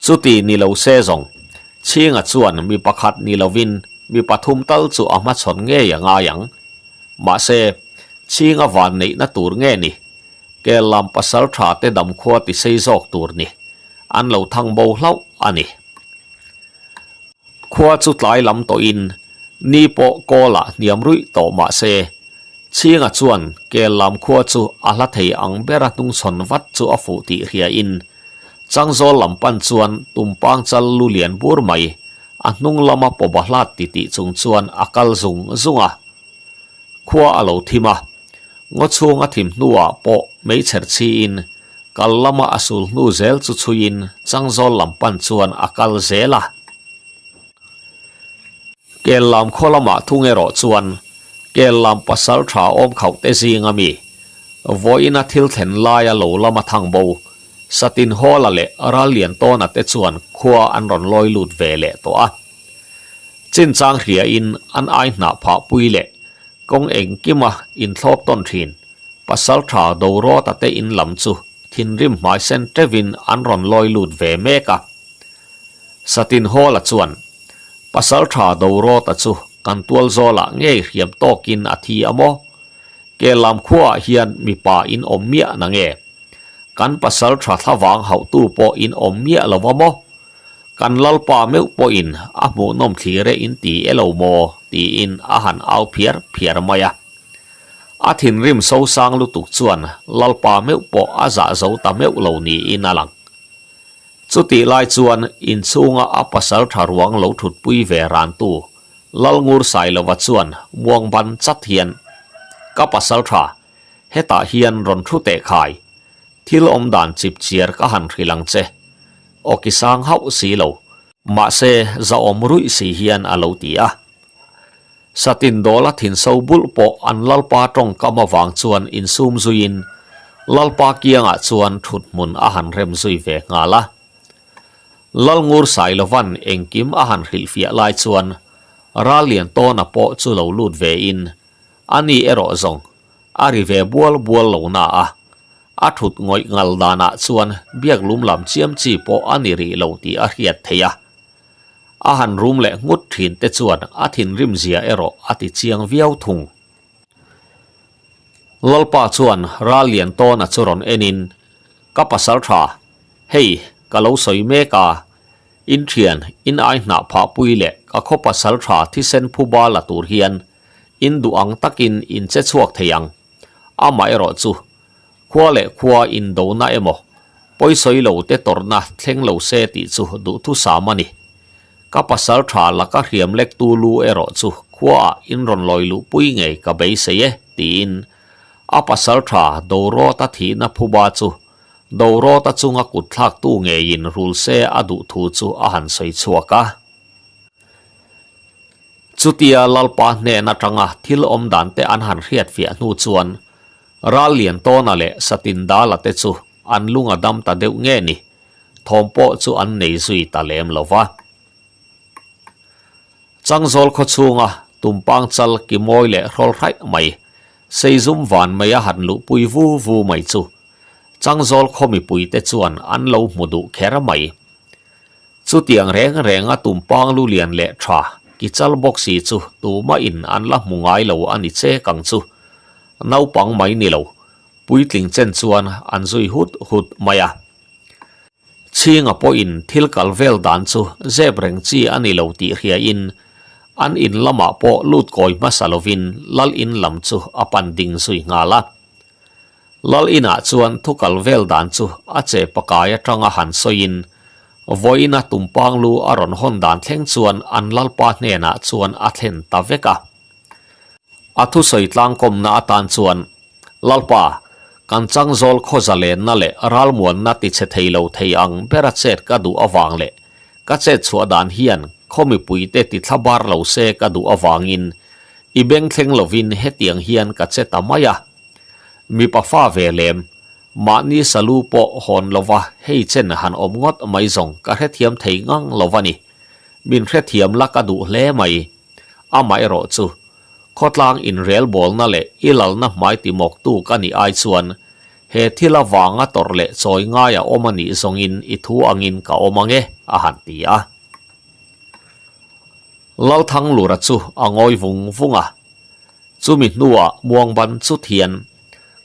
Chuti ni lo se zawng Chhinga chuan mi pakhat ni lovin mi pathum tal chu a hmachhawn ngei a ngai ang. Mahse, Chhinga van neihna tur nge ni? Kel lam pasal tha te damkhua ti sei zawk tur ni. An lo thang bo hlauh a ni. Khua chu tlai lam tawhin ni pawh kawlah hniam ruih tawh mah se, Chhinga chuan kel lam khua chu a hla thei ang bera hnungchhawn vat chu a fuh tih hriain Changzawl lam pan chuan tumpang chal lu lian bur mai a hnung lama pawba hlat titih chung chuan a kal zung zung a. Khua a lo thim a, ngaw chhung a thim hnuah pawh meichher chhiin kal lama a sul hnu zel chu chhuiin Changzawl lam pan chuan a kal zel a. Kel lam khaw lamah thung erawh chuan kel lam pasal tha awm khauh te zing a mi, vawiina thil thlen laia lo lama thang bo, Satin Hawla leh Rallian Tawna te chuan khua an rawn lawi lut ve leh tawh a. Chinchang hriain an ai hnah phah pui leh kawng engkima inthlawp tawn thin pasal tha Dorawta te in lam chu thinrim hmai sen teuhin an rawn lawi lut ve mek a. Satin Hawla chuan Pasal tha Dorawta chu kan tual zawlah ngei hriam tawkin a thi a maw? Ke lam khuaah hian mipa in awm miah na nge? Kan pasal tha thlavang hauhtu pawh in awm miah lo a maw? Kan lalpa meuh pawhin a hmuhnawm thlir e in ti e lo maw? tiin a han au phiar phiar mai a. A thinrim sosang lutuk chuan lalpa meuh pawh a zah zo ta meuh lo niin a lang. Chutih lai chuan inchhunga a pasal tha ruang lo thutpui ve rantu Lalngur Sailova chuan muang ban chat hian, Ka pasal tha, hetah hian rawn thu teh khai. Thil awm dan chip chiar ka han hrilh ang che. Aw ki sang hauh si lo. Mahse, zahawm ruih si hian a lo ti a. Satin dawla thinso bulh pawh an Lalpa tawngkam avang chuan insum zuiin Lalpa kiangah chuan thut hmun a han rem zui ve nghal a. Lalngur Sailovan engkim a han hrilhfiah lai chuan Ralliantawna pawh chu lo lut vein ani erawh zawng a ri ve bual bual lo na a, a thut ngawih ngal danah chuan biak lum lam chiam chi pawh a ni rih lo tih a hriat theih a. A han rum leh nghut thin te chuan a thinrim zia erawh a ti chiang viau thung. Lalpa chuan ral lian tawna chu rawn enin, Ka pasal tha, hei ka lo sawi mek a, in thian in ai hnah phah pui leh ka khaw pasal tha thisen phuba la tur hian in duh ang takin in che chhuak thei ang. Amaherawh chu Khua leh khua indona emaw, pawisawi lo te tawrhna thleng lo se tih chu duhthusam a ni. Ka pasal tha laka hriam lektu lu erawh chu khuaah in rawn lawi luhpui ngei ka beisei e, tiin a pasal tha Dorawta thihna phuba chu Dorawta chunga kutthlaktu ngeiin rul se a duh thu chu a han sawi chhuak a. Chutia Lalpa hnen atanga thil awm dan te an han hriatfiah hnu chuan Ral Liantawna leh Satindala te chu an lung a dam ta deuh nge ni, thawm pawh chu an nei zui ta lem lo va. Changzawl khaw chhunga tumpang chal ki mawi leh hrawl hraih mai, seizum van mai a han luhpui vu vu mai chu Changzawl khaw mipuite chuan an lo hmu duh kher mai. Chutiang reng renga tumpang lu lian leh tha ki chal bawk si chu tumah in an la hmu ngai lo a ni che kang chu. Naupang mai ni lo, puitling chen chuan an zui hut hut mai a. Chhinga pawhin thil kal vel dan chu zep reng chi a ni lo tih hriain an in lamah pawh lut kawi hmasa lovin lal in lam chu a pan ding zui nghal a. Lal inah chuan thu kal vel dan chu a che pakai atanga han sawiin vawiina tumpang lu a rawn hawn dan thleng chuan an lalpa hnenah chuan a thlen ta vek a. A thusawi tlangkawmna atan chuan, Lalpa, kan changzawl khaw zalenna leh ralmuanna tichhe thei lo thei ang bera chet ka duh avang leh ka chet chhuah dan hian khaw mipuite tithla bar lo se ka duh avangin i beng thleng lovin hetiang hian ka che ta mai a. Mipa fa ve lem, mahni salu pawh hawn lova hei chen han awm ngawt mai zawng ka hrethiam thei ngang lo va ni. Min hrethiam la ka duh hle mai. Amaherawh chu, khawtlang inrelbawlna leh i lalna hmai timawktu ka nih ai chuan he thil avanga tawrh leh chawi ngaia awm a nih zawngin i thu angin ka awm ang e, a han ti a. Lalthanglura chu a ngawi vung vung a. Chumi hnuah muangban chut hian,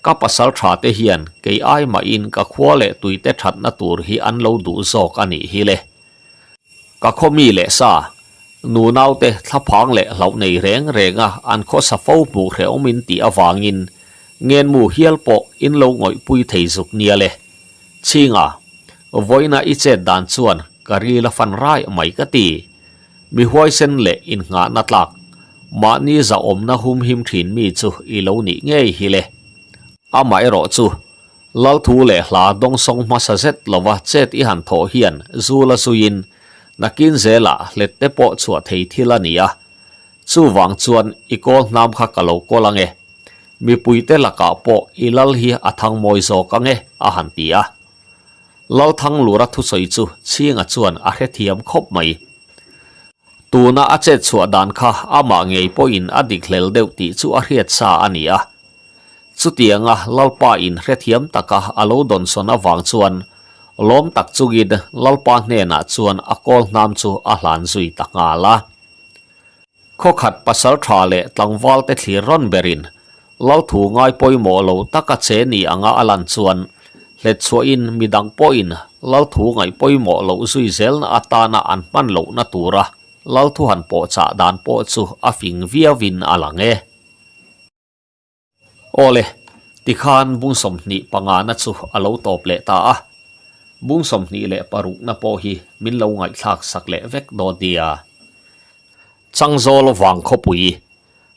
Ka pasal tha te hian kei ai mahin ka khua leh tuite thatna tur hi an lo duh zawk a nih hi le. Ka khaw mi leh sa. Nunaute thlaphang leh hlauh nei reng renga an khawsa fo hmuh hrehawm in tih avangin ngenmu hial pawh in lo ngawihpui thei zuk nia le. Chhinga, vawiina i chet dan chuan ka ril a fan rai mai ka ti. Mi huaisen leh innghahna tlak, mahni zahawmna humhim thin mi chu i lo nih ngei hi le. Amaherawh chu, Lalthu leh hla dawngsawng hmasa zet lova chet i han thawh hian zu la zuiin nakin zelah hlet te pawh chhuah thei thil a ni a. Chuvang chuan i kawl hnam kha ka lo kawl ange. Mipuite lakah pawh i lal hi a thang mawi zawk ange a han ti a. Lalthanglura thusawi chu Chhinga chuan a hrethiam khawp mai. Tuna a chet chhuah dan kha amah ngei pawhin a dik hlel deuh tih chu a hriat sa a ni a. Chutianga Lalpa in hrethiam taka a lo dawnsawn avang chuan lawm tak chungin Lalpa hnenah chuan a kawl hnam chu a hlan zui ta nghal a. Khawkhat pasal tha leh tlangvalte thlir rawn berin Lalthu ngai pawimawh lo taka che ni anga a lan chuan hletchhuahin midang pawhin Lalthu ngaih pawimawh loh zui zelna atana an hman lohna tura Lalthu han pawhchah dan pawh chu a fing viauin a lang e. Awle, tikhan bung 25 na chu a lo tawp leh ta a. Bung 26 na pawh hi min lo ngaihthlak sak leh vek dawn nia. Changzawl vang khawpui,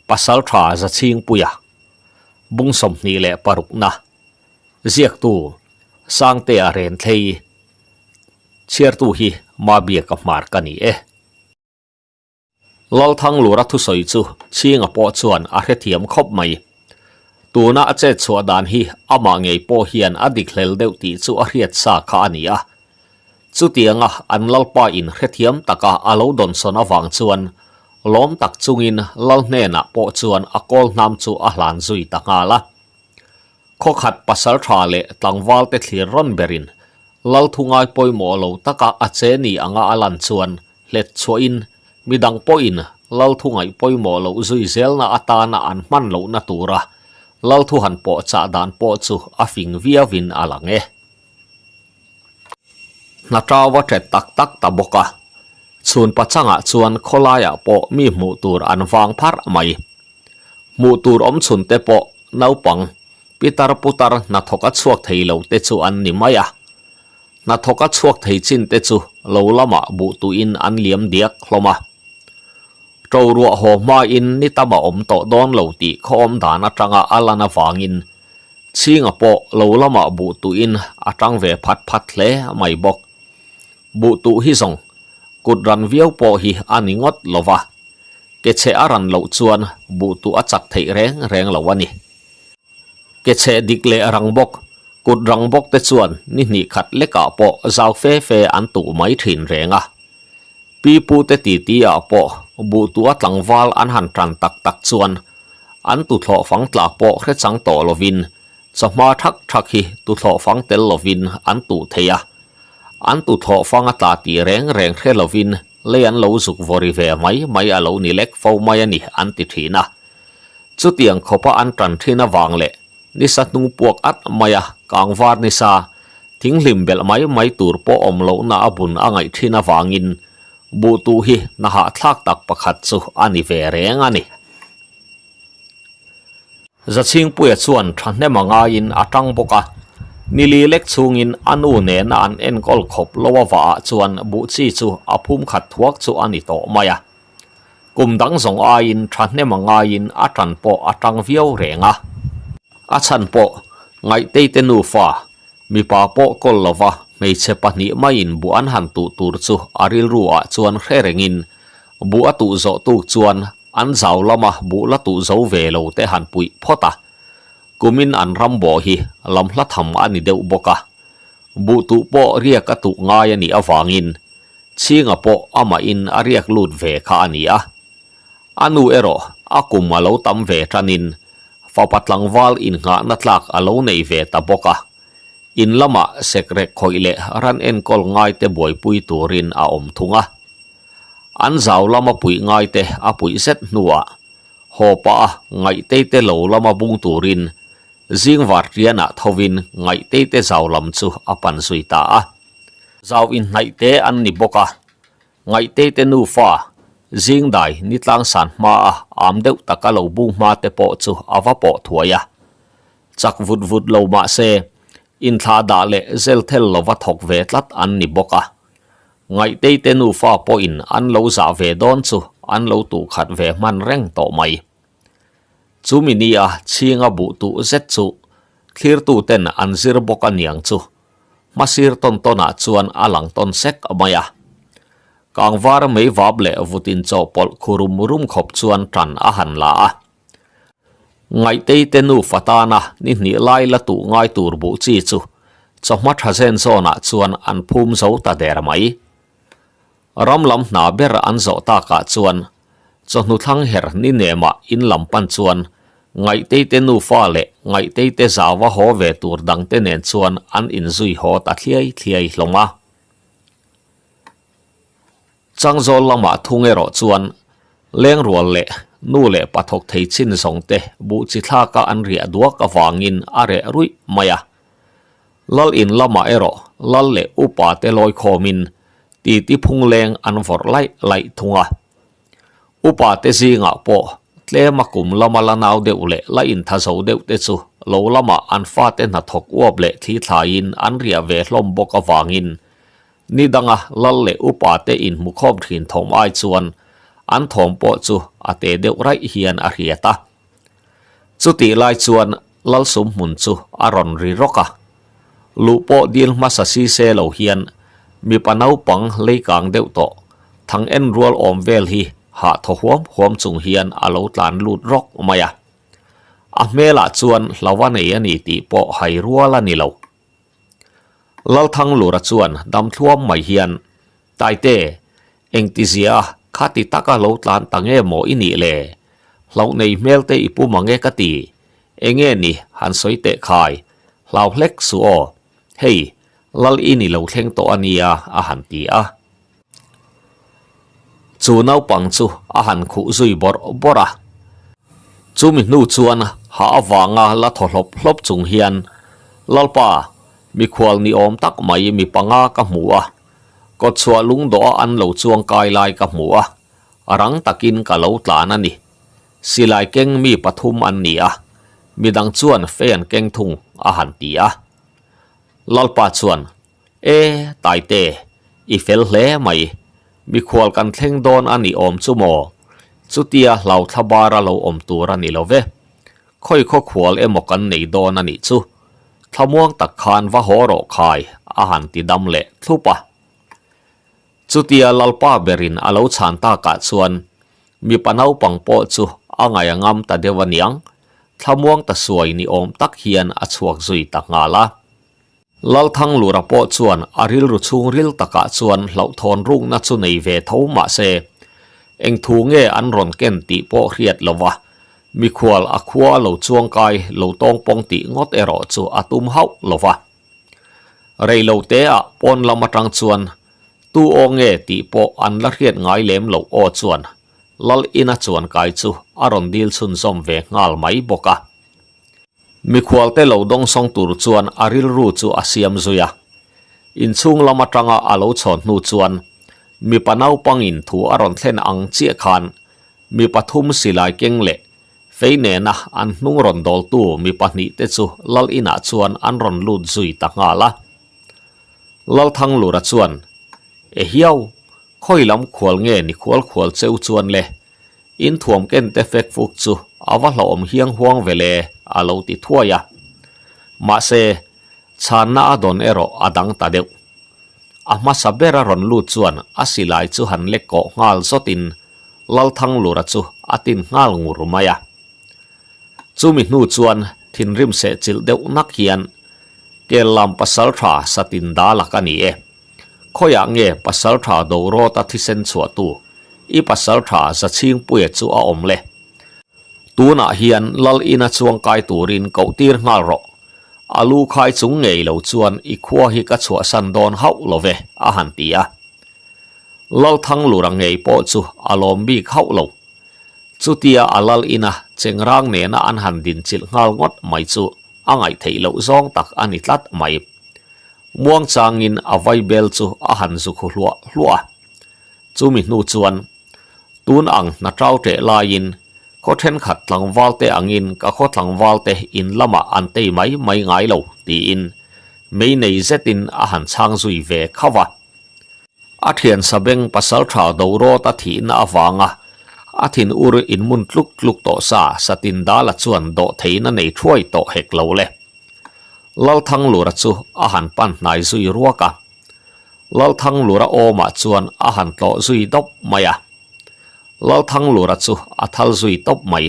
Pasaltha Zachhingpuia, bung 26 na, ziaktu Sangtea Renthlei, chhiartu hi Mabiaka Hmar ka ni e. Lalthanglura thusawi chu Chhinga pawh chuan a hrethiam khawp mai. Tuna a chet chhuah dan hi amah ngei pawh hian a dik hlel deuh tih chu a hriat sa kha a ni a. Chutianga an Lalpa in hrethiam taka a lo dawnsawn avang chuan lawm tak chungin Lal hnenah pawh chuan a kawl hnam chu a hlan zui ta nghal a. Khawkhat pasal tha leh tlangvalte thlir rawn berin Lalthu ngai pawimawh lo taka a che ni anga a lan chuan hlet chhuahin midang pawhin Lalthu ngaih pawimawh loh zui zelna atana an hman lohna tura Lalthu han pawh chah dan pawh chu a fing viauin a lang e. Hna tau a ṭet tak tak ta bawk a, chhun pachangah chuan khawlaiah pawh mi hmuh tur an vang pharh mai. Hmuh tur awm chhun te pawh naupang pitar putar hnathawk a chhuak thei lo te chu an ni mai a. Hnathawk a chhuak thei chin te chu lo lamah buh tuin an liam diak hlawm a. Ṭo ruah haw hmain ni tam a awm tawh dawn lo tih khaw awm dan aṭanga a lan avangin Chhinga pawh lo lamah buh tuhin a ṭang ve phat phat hle mai bawk. Buh tuh hi zawng kut ran viau pawh hi a ni ngawt lo va, ke chhe a ran loh chuan buh tuh a chak theih reng reng lo a ni. Ke chhe dik leh rang bawk, kut rang bawk te chuan ni hnih khat lekah pawh zau fe fe an tuh mai thin reng a. Pi pu te titi ah pawh buh tuh a tlangval an han tan tak tak chuan an tuthlawh fang tlak pawh hre chang tawh lovin chawhma thak thak hi tuthlawh fang tel lovin an tuh thei a. An tuthlawh fang a tla tih reng reng hre lovin lei an lo zuk vawri ve mai mai a lo ni lek fo mai a ni an ti thin a. Chutiang khawpa an tan thin avang leh nisa hnung puak at mai a, kangvar nisa thinghlim belh mai mai tur pawh awm lohna a bun a ngaih thin avangin buh tuh hi hna hahthlak tak pakhat chu a ni ve reng a ni. Zachhingpuia chuan thahnem a ngaiin a tang bawk a, nili lek chhungin a nu nena an enkawl khawp lo avah chuan buh chi chu a phum khat thuak chu a ni tawh mai a. Kum dang zawng aiin thahnem a ngaiin a tan pawh a tang viau reng a. A chhan pawh Ngaihteite nufa, mipa pawh kawl lova hmeichhe pahnih maiin buh an han tuh tur chu a rilru ah chuan hre rengin buh a tuh zawh tuk chuan an zau lama buh la tuh zo ve lo te han puih phawt a. Kumin an ram bawh hi lam hla tham a ni deuh bawk a. Buh tuh pawh riak a tuh ngai a nih avangin Chhinga pawh amahin a riak lut ve kha a ni a. A nu erawh a kum a lo tam ve tanin fapa tlangval innghahna tlak a lo nei ve ta bawk a. In lamah sekrek khawih leh ran enkawl ngaite buaipui turin a awm thung a. An zau lama puih ngaite a puih zet hnuah haw pah a ngaihte te lo lama bung turin zing vartianah thovin ngaihte te zau lam chu a pan zui ta a. Zau inhnaih te an ni bawk a, Ngaihtei te nufa, Zingdai ni tlangsan hmaa am deuh taka lo bung hma te pawh chu a va pawh thuai a. Chak vut vut lo mah se, inthla dah leh zel thel lova thawk ve tlat an ni bawk a. Ngaihtei te nufa pawhin an lo zah ve dawn chu an lo tuh khat ve hman reng tawh mai. Chumi nia chhinga buh tuh zet chu thlirtu ten an zir bawk a niang chu hmasir tawn tawnah chuan a lang tawn sek mai a. Kangvar meivap leh vutin chawhpawlh khu rum rum khawp chuan tan a han la a. Ngaihtei te nufa tana ni hnih lai la tuh ngai tur buh chi chu chawhma tha zen zawnah chuan an phum zo ta der mai. Ram lam hna ber an zawh takah chuan chawhnu thlang her ni nemah in lam pan chuan Ngaihtei te nufa leh Ngaihtei te zauva haw ve tur dangte nen chuan an inzui haw ta thliai thliai hlawm a. Changzawl lamah thung erawh chuan lengrual leh nu leh pa thawk thei chin zawng te buh chi thlaka an riah duak avangin a reh ruih mai a. Lal in lamah erawh lal leh upa te lawi khawmin titi phungleng an vawrh laih laih thung a. Upa te zingah pawh tlema kum lama la nau deuh leh la intha zo deuh te chu lo lamah an fate hnathawk uap leh thli thlaiin an riah ve hlawm bawk avangin Ni danga lal leh upa te inhmu khawm thin thawm ai chuan an thawm pawh chu a te deuh raih hian a hriat a. Chutih lai chuan lal sum hmun chu a rawn ri rawk a. Luh pawh dil hmasa si se lo hian mipa naupang lei kang deuh tawh thang en rual awm vel hi hah thaw huam huam chung hian a lo tlan lut rawk mai a. A hmelah chuan hlau a nei a ni tih pawh hai rual a ni lo. Lalthanglura chuan damthluam mai hian, Taite, engtizia khati taka lo tlan ta nge maw i nih le? Hlauh nei hmel te i pu mang e ka ti. Enge ni han sawi teh khai, hlau hlek suh aw. Hei, Lal i ni lo thleng tawh a nia a han ti a. Chu naupang chu a han khuh zui bawrh bawrh a. Chumi hnu chuan hah avanga la thaw hlawp hlawp chung hian, Lalpa, mikhual ni awm tak mai mi panga ka hmu a, kawtchhuah lungdawha an lo chuang kai lai ka hmu a, rang takin ka lo tlan a ni. Silai keng mi pathum an ni a, midang chuan fei an keng thung, a han ti a. Lalpa chuan, E, Taite, i fel hle mai. Mikhual kan thleng dawn a ni awm chu maw? Chutia hlau thla bara lo awm tur a ni lo ve. Khawi khaw khual emaw kan nei dawn a nih chu. Thlamuang tak khan va haw rawh khai, a han ti dam leh thlup a. Chutia Lalpa berin a lo chhan takah chuan mipa naupang pawh chu a ngaih a ngam ta deuh a niang, thlamuang ta suai ni awm tak hian a chhuak zui ta nghal a. Lalthanglura pawh chuan a rilru chhungril takah chuan hlauhthawn rukna chu nei ve tho mah se, eng thu nge an rawn ken tih pawh hriat lo va, mikhual a khua lo chuangkai lo tawngpawng tih ngawt erawh chu a tum hauh lo va. Rei lo teah pawn lam atang chuan tu aw nge tih pawh an la hriat ngai lem loh aw chuan Lal ina chuankai chu a rawn dil chhunzawm ve nghal mai bawk a. Mikhualte lo dawngsawng tur chuan a rilru chu a siam zui a. Inchhung lam atanga a lo chhawn hnu chuan mipa naupangin thu a rawn thlen ang chiah khan mi pathum silai keng leh fei nena an hnung rawn dawltu mi pahnihte chu lal inah chuan an rawn lut zui ta nghal a. Lalthanglura chuan, E hiau, khawi lam khual nge ni khual khual cheu chuan le? In thuam ken te fek fuk chu a va hlauhawm hiang huang ve le, a lo ti thuai a. Mahse, chhanna a dawn erawh a dang ta deuh. A hmasa bera rawn lut chuan a silai chu han lek kawh nghal zawtin Lalthanglura chu a tin nghal ngur mai a. Chumi hnu chuan thinrim seh chilh deuh nak hian Kellam pasaltha Satin Dalak a ni e. Khawiah nge pasaltha Dorawta thisen chhuahtu i pasaltha Zachhingpuia chu a awm le? Tunah hian Lal ina chuangkai turin koh tir nghal rawh. A lu khai chung ngei lo chuan i khua hi ka chhuahsan dawn hauh lo ve, a han ti a. Lalthanglura ngei pawh chu a lawm bik hauh lo. Chutia a lal ina chengrang nena an han dinchilh nghal ngawt mai chu a ngaihtheih loh zawng tak a ni tlat mai. Muangchangin a vaibel chu a han zu khu hluah hluah a. Chumi hnu chuan. Tun ang hna ṭau ṭeh laiin khaw ṭhenkhat tlangvalte angin ka khaw tlangvalte in lamah an tei mai mai ngai lo, tiin mei nei zetin a han chhang zui ve khauh a. A thian sabeng pasalṭha Dorawt a thihna avanga a thin ur inmun tluk tluk tawh sa Satin Dala chuan dawhtheihna nei thuai tawh hek lo le. Lalthanglura chu a han pan hnai zui ruak a. Lalthanglura awmah chuan a han tlawh zui dawp mai a. Lalthanglura chu a thal zui tawp mai.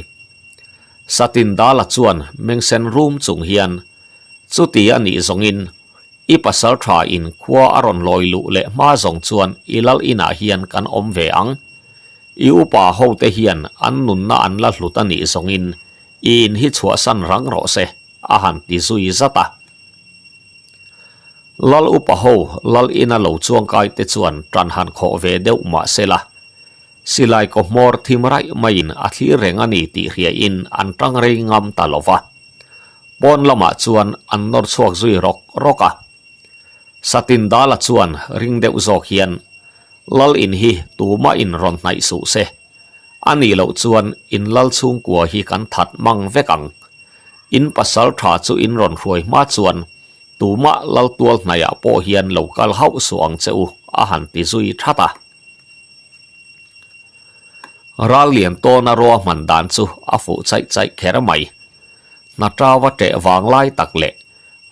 Satin Dala chuan mengsen rum chung hian, Chuti a nih zawngin I pasal tha in khua a rawn lawi luh leh hma zawng chuan i lal inah hian kan awm ve ang. I upa ho te hian an nunna an la hlut a nih zawngin i in hi chhuahsan rang rawh se, a han ti zui zat a. Lal upa ho lal ina lo chuangkai te chuan tan han khawh ve deuh mah se la, silai kaw hmawr thim raih maiin a thlir reng a ni tih hriain an tang rei ngam ta lo va. Pawn lamah chuan an nawr chhuak zui rawk rawk a. Satin Dala chuan ring deuh zawk hian, Lal in hi tumah in rawn hnaih suh se. A nih loh chuan in lal chhungkua hi kan that mang vek ang. In pasal tha chu in rawn hruai hma chuan tumah lal tual hnaihah pawh hian lo kal hauh suh ang che u, a han ti zui that a. Ral lian tawna ruahman dan chu a fuh chaih chaih kher mai. Hna ṭau a ṭeh vang lai tak leh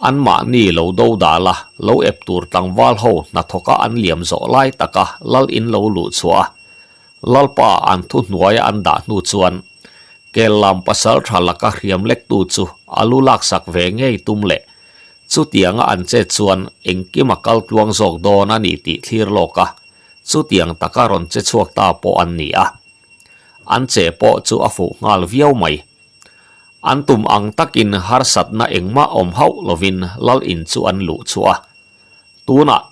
anmahni lo do dal a, lo ep tur tlangval ho hnathawka an liam zawh lai taka lal in lo luh chhuah a, Lalpa an thu hnuaia an dah hnu chuan kel lam pasal ṭha laka hriam lektu chu a lu laksak ve ngei tum leh chutianga an chet chuan engkim a kal tluang zawk dawn a ni tih thlir lawk a, chutiang taka rawn che chhuak ta pawh an ni a. An che pawh chu a fuh nghal viau mai. An tum ang takin harsatna engmah awm hauh lovin lal in chu an luh chhuah a. Tunah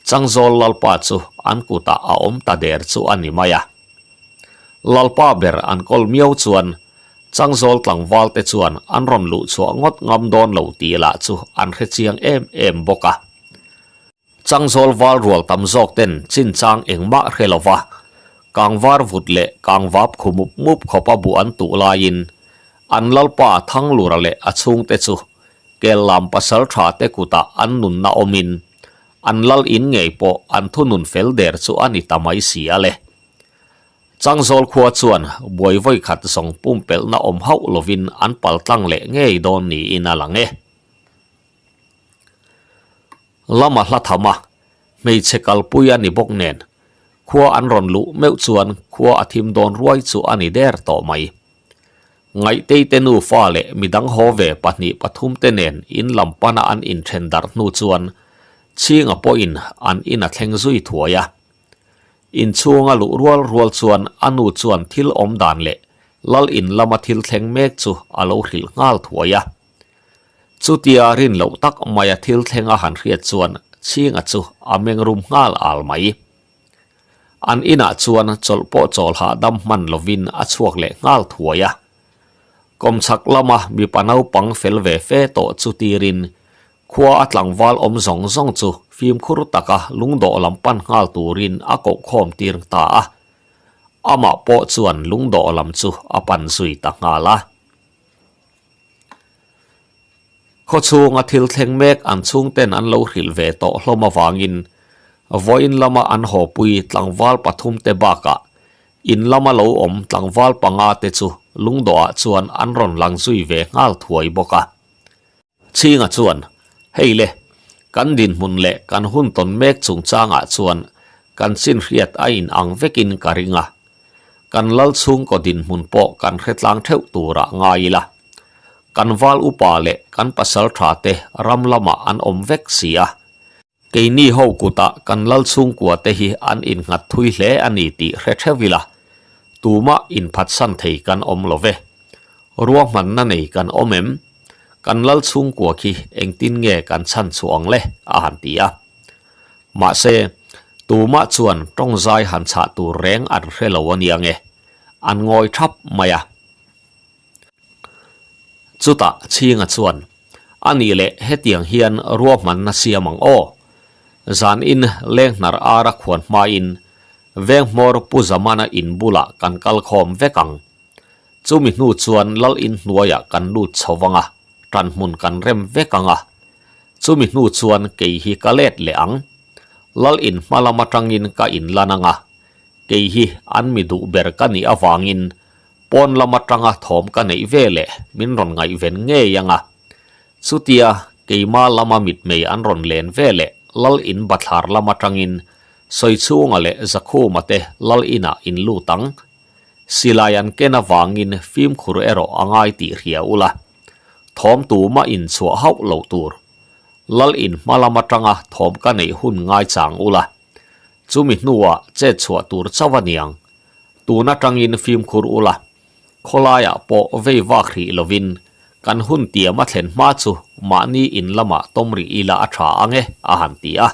Changzawl Lalpa chu an kutah a awm ta der chu a ni mai a. Lalpa ber an kawl miau chuan Changzawl tlangval te chuan an rawn luh chhuah ngawt ngam dawn lo tih lah chu an hre chiang em em bawk a. Changzawl val rual tam zawk ten chinchang engmah hre lo va, kangvar vut leh kangvap khu mup mup khawpa buh an tuh laiin an lalpa Thanglura leh a chhungte chu kel lam pasal tha te kutah an nunna awmin an lal in ngei pawh an thunun fel der chu a ni ta mai si a le. Changzawl khua chuan buai vawi khat zawng pumpelhna awm hauh lovin an paltlang leh ngei dawn niin a lang e. Lama hla tham a, hmeichhe kalpui a ni bawk nen, khua an rawn luh meuh chuan khua a thim dawn ruai chu a ni der tawh mai. Ngaihteite nufa leh midang haw ve pahnih pathumte nen in lam pana an inthen darh hnu chuan Chhinga pawhin an in a thleng zui thuai a. Inchhunga luh rual rual chuan a nu chuan thil awm dan leh lal in lama thil thleng mek chu a lo hrilh nghal thuai a. Chutia rin loh tak maia thil thleng a han hriat chuan Chhinga chu a meng rum nghal al mai. An inah chuan chawlh pawh chawl hahdam hman lovin a chhuak leh nghal thuai a. Kawmchhak lama mipa naupang fel ve fe tawh chu tirin khua a tlangval awm zawng zawng chu fimkhur taka lungdawh lam pan nghal turin a kohkhawm tir ta a. Amah pawh chuan lungdawh lam chu a pan zui ta nghal a. Khawchhunga thil thleng mek an chhungten an lo hrilh ve tawh hlawm avangin vawiin lama an hawpui tlangval pathum te bakah in lama lo awm tlangval panga te chu lungdawhah chuan an rawn lang zui ve nghal thuai bawk a. Chhinga chuan, Hei le, kan dinhmun leh kan hun tawn mek chungchangah chuan kan chin hriat a in ang vekin ka ring a. Kan lal chhungkaw dinhmun pawh kan hre tlang theuh turah ngai ila. Kan val upa leh kan pasal tha te ram lamah an awm vek si a. Keini ho kutah kan lal chhungkua te hi an innghat thui hle a ni tih hre theuh ila. Tumah inphatsan thei kan awm lo ve. Ruahmanna nei kan awm em? Kan lal chhungkua khi engtin nge kan chhan chhuah ang le? a han ti a. Mahse, tumah chuan tawngzai han chhah tur reng an hre lo a nia nge, an ngawi thap mai a. Chutah Chhinga chuan, A nih leh hetiang hian ruahmanna siam ang aw. Zanin leng hnar ara khuan hmain. Venghmawr Pu Zamana in bulah kan kal khawm vek ang. Chumi hnu chuan lal in hnuaiah kan lut chho vang a, ṭanhmun kan rem vek ang a. Chumi hnu chuan kei hi ka let leh ang. Lal in hma lam aṭangin ka inlan ang a, kei hi an mi duh ber ka nih avangin pawn lam aṭanga thawm ka neih ve leh min rawn ngaihven ngei ang a. Chutia keima lama mitmei an rawn len ve leh lal in bathlar lam aṭangin Sawichhunga leh Zakhuma te lal inah in lut ang. Silai an ken avangin fimkhur erawh a ngai tih hria ula, thawm tumah in chhuah hauh loh tur. Lal in hma lam atanga thawm ka neih hun ngaichang ula, chumi hnuah chet chhuah tur chauh a niang. Tun atangin fimkhur ula, khawlaiah pawh vei vak hrih lovin kan hun tiam a thlen hma chu mahni in lamah tawm rih ila a tha ang e, a han ti a.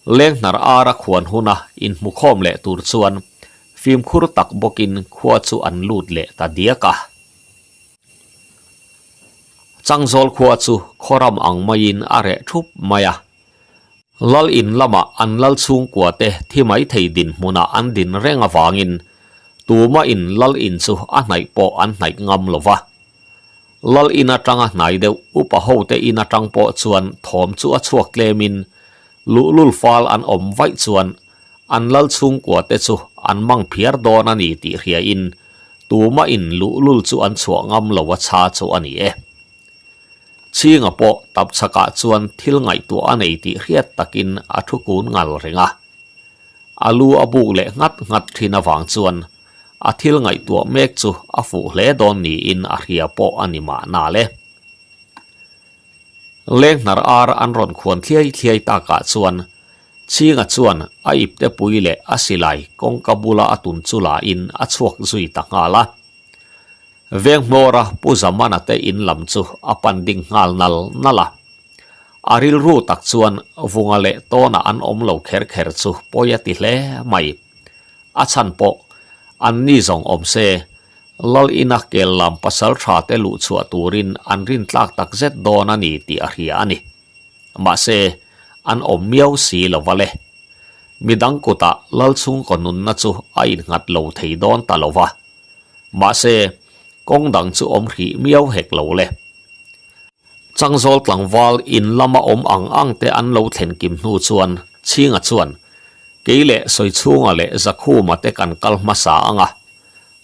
Lenghnar ara khuan huna inhmukhawm leh tur chuan fimkhur tak bawkin khua chu an lut leh ta diak a. Changzawl khua chu khawram ang maiin a reh thup mai a. Lal in lamah an lal chhungkua te thi mai thei dinhmunah an din reng avangin tumah in lal in chu a hnaih pawh an hnaih ngam lo va. Lal in atanga hnai deuh upa hote in atang pawh chuan thawm chu a chhuak tlemin luhlul fal an awm vaih chuan an lal chhungkua te chu an mang phiar dawn a ni tih hriain tumah in luhlul chu an chhuah ngam lo a chha chu a ni e. Chhinga pawh tapchhakah chuan thil ngaihtuah a nei tih hriat takin a thu kun ngal reng a. A lu a buk leh nghat nghat thin avang chuan a thil ngaihtuah mek chu a fuh hle dawn niin a hria pawh a ni mahna le. Lenghnar ar an rawn khuan thliai thliai takah chuan Chhinga chuan a ipte pui leh a silai kawngka bula a tun chu la in a chhuak zui ta nghal a. Venghmawra Pu Zamana te in lam chu a pan ding nghal nal nal a. A rilru tak chuan Vunga leh Tawna an awm lo kher kher chu pawi a ti hle mai. A chhan pawh an ni zawng awm se, Lal ina kel lam pasal tha te luh chhuah turin an rin tlak tak zet dawn a ni tih a hria a ni. Mahse, an awm miau si lo va le. Midang kutah Lal chhungkaw nunna chu a innghat lo thei dawn ta lo va. Mahse, kawng dang chu awm hrih miau hek lo le. Changzawl tlangval in lama awm ang ang te an lo thlen kim hnu chuan Chhinga chuan, Kei leh Sawichhunga leh Zakhuma te kan kal hmasa ang a,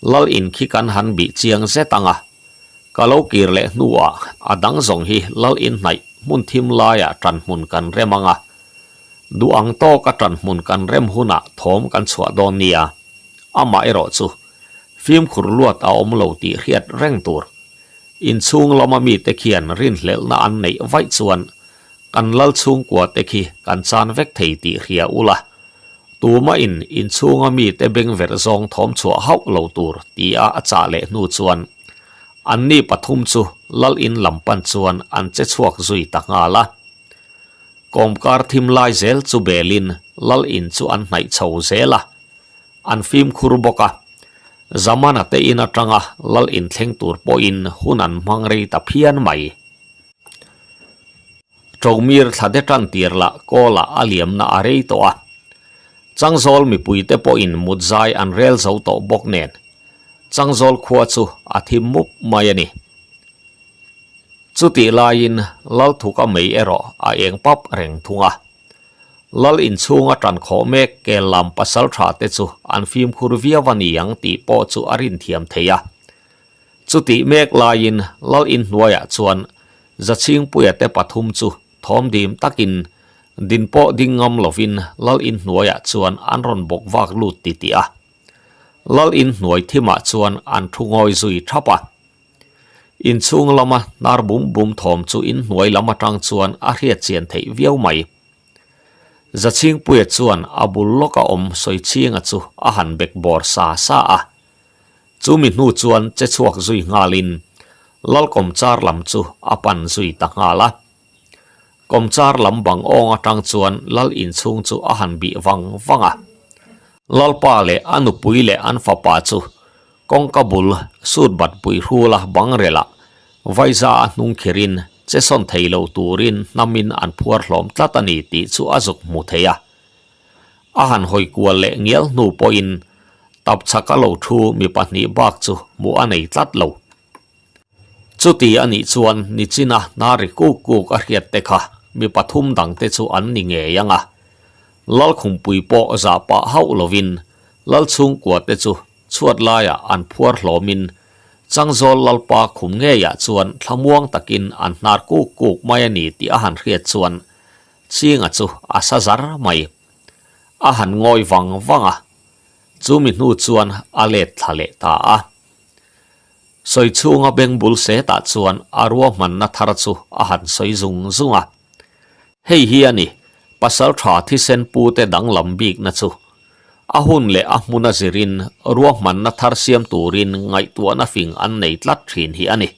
Lal in khi kan han bih chiang zet ang a. Ka lo kir leh hnuah a dang zawng hi Lal in hnaih hmun thim laiah ṭan hmun kan rem ang a. Duh ang tawka ṭan hmun kan rem hunah thawm kan chhuah dawn nia. Amaherawh chu fimkhur luat a awm lo tih hriat reng tur. Inchhung lama mite khian rinhlelhna an neih vaih chuan kan lal chhungkua te khi kan chan vek thei tih hria ula, tumahin inchhunga mite bengverh zawng thawm chhuah hauh lo tur tia a chah leh hnu chuan anni pathum chu lal in lam pan chuan an che chhuak zui ta nghal a. Kawmkar thim lai zel chu belin lal in chu an hnaih chho zel a. An fimkhur bawk a, Zamana te in atanga lal inthleng tur pawhin hun an hmang rei ta phian mai. Ṭomir thla de ṭan tir lah kawlah a liamna a rei tawh a, Changzawl mipuite pawhin mutzai an rel zo tawh bawk nen Changzawl khua chu a thim mup mai a ni. Chutih laiin Lalthuka mei erawh a eng pap reng thung a. Lal inchhunga ṭan khawh mek kel lam pasal ṭha te chu an fimkhur viau a ni ang tih pawh chu a rinthiam thei a. Chutih mek laiin Lal inhnuaiah chuan Zachhingpuia te pathum chu thawm dim takin din pawh ding ngam lovin Lal inhnuaiah chuan an rawn bawk vak lut titih a. Lal inhnuai thimah chuan an thu ngawi zui ṭhap a. Inchhung lama hnar bum bum thawm chu inhnuai lam atang chuan a hriat chian theih viau mai. Zachhingpuia chuan a bul lawka awm Sawichhinga chu a han bek bawr sa sa a. Chumi hnu chuan che chhuak zui nghalin Lalkawmchar lam chu a pan zui ta nghal a. Kawmchar lam bang awng atang chuan Lal inchhung chu a han bih vang vang a. Lalpa leh a nupui leh an fapa chu kawngka bul sut bat pui hrula bang relah Vaiza a hnung khirin che sawn thei lo turin hnamin an phuar hlawm tlat a ni tih chu a zuk hmu thei a. A han hawi kual leh ngial hnu pawhin tapchhaka lo thu mi pahnih bak chu hmuh a nei tlat lo. Chuti a nih chuan nichina hnar ri kuk kuk a hriat te kha mi pathum dang te chu an ni ngei ang a. Lalkhumpui pawh zah pah hauh lovin Lalchhungkua te chu chhuat laiah an phuar hlawmin Changzawl Lalpa khum ngeiah chuan thlamuang takin an hnar kuk kuk mai a ni tih a han hriat chuan Chinga chu a sa zar mai. A han ngawi vang vang a, chumi hnu chuan a let thla leh ta a. Sawi chhunga beng bul setah chuan a ruahmanna thar chu a han sawi zung zung a. Hei hi a ni, pasal tha thisen pute danglam bikna chu. A hun leh a hmuna zirin ruahmanna thar siam turin ngaihtuahna fing an nei tlat thin hi a ni.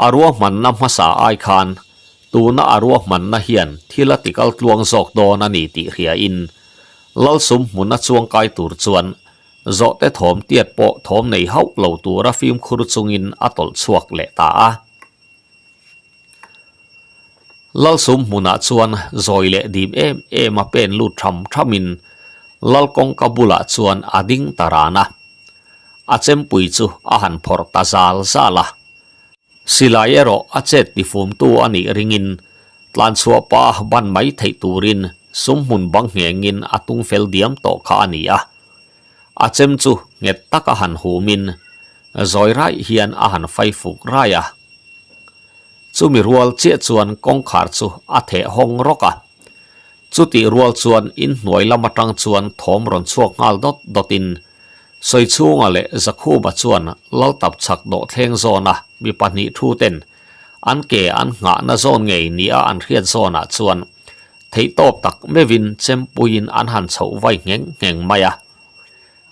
A ruahmanna hmasa ai khan tuna a ruahmanna hian thil a tikal tluang zawk dawn a ni tih hriain Lalsum hmuna chuangkai tur chuan zawhte thawm tiat pawh thawm nei hauh lo tura fimkhur chungin a tawlh chhuak leh ta a. Lalsum hmunah chuan zawi leh dim em em a pen lut tham thamin Lal kawngka bulah chuan a ding ta ran a. A chempui chu a han phawrh ta zal zal a. Silai erawh a chet tifumtu a nih ringin tlanchhuah pa ban mai theih turin sum hmun bang nghengin a tung fel diam tawh kha a ni a. A chem chu nghet taka han humin zawi raih hian a han fai fuk rai a. Chumi rual chiah chuan kawngkhar chu a theh hawng rawk a. Chutih rual chuan inhnuai lam atang chuan thawm rawn chhuak nghal dawt dawtin Sawichhunga leh Zakhuba chuan Laltap chhak dawh thleng zawna mi pahnih thu ten an ke an nghahna zawn ngei nia an hriat zawnah chuan theihtawp tak meuhin chempuiin an han chhoh vai ngheng ngheng mai a.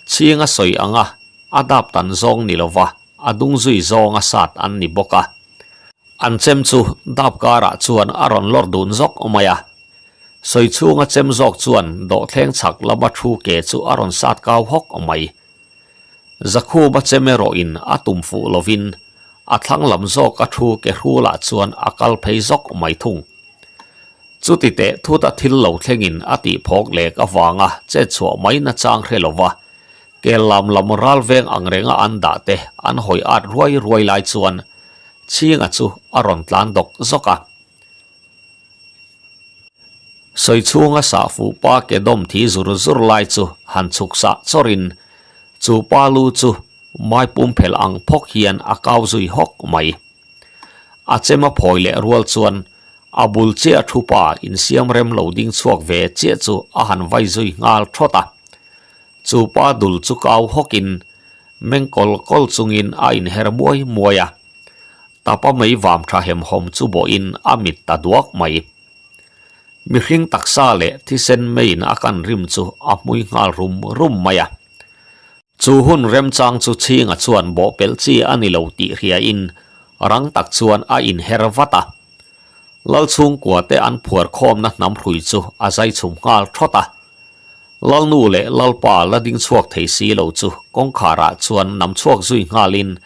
Chhinga sawi anga a dap tan zawng ni lova a dung zui zawnga sat an ni bawk a. An chem chu dap karah chuan a rawn lawr dun zawk mai a. Sawi chhunga chem zawk chuan dawhthleng chhak lama thu ke chu a rawn sat kau hawk mai. Zakhuba chem erawhin a tum fuh lovin a thlang lam zawka thu ke hrulah chuan a kal phei zawk mai thung. Chuti teh thuta thil lo thlengin a tih phawk lek avanga chet chhuah mai nachang hre lova Kel lam lam ral veng ang renga an dah te an hawi at ruai ruai lai chuan Chhinga chu a rawn tlan dawk zawk a. Sawi chhunga sah fuh pa ke dawm thi zur zur lai chu han chhuk sah chawrin chu pa lu chu mai pum phelh ang phawk hian a kau zui hawk mai. A chem a phawi leh rual chuan a bul chiah thu pa insiam rem lo ding chhuak ve chiah chu a han vai zui nghal thawt a. Chu pa dul chu kau hawkin meng kawl kawl chungin a inher muai muai a. Tapa mei vam tha hemhawm chu bawhin a mit ta duak mai. Mihring taksa leh thisen meiin a kan rim chu a hmui nghal rum rum mai a. Chu hun remchang chu Chhinga chuan bawhpelh chi a ni lo tih hriain rang tak chuan a inher vat a. Lalchhungkua te an phuar khawmna hnam hrui chu a zai chhum nghal thawt a. Lalnu leh Lalpa la ding chhuak thei si lo chu kawngkharah chuan nam chhuak zui nghalin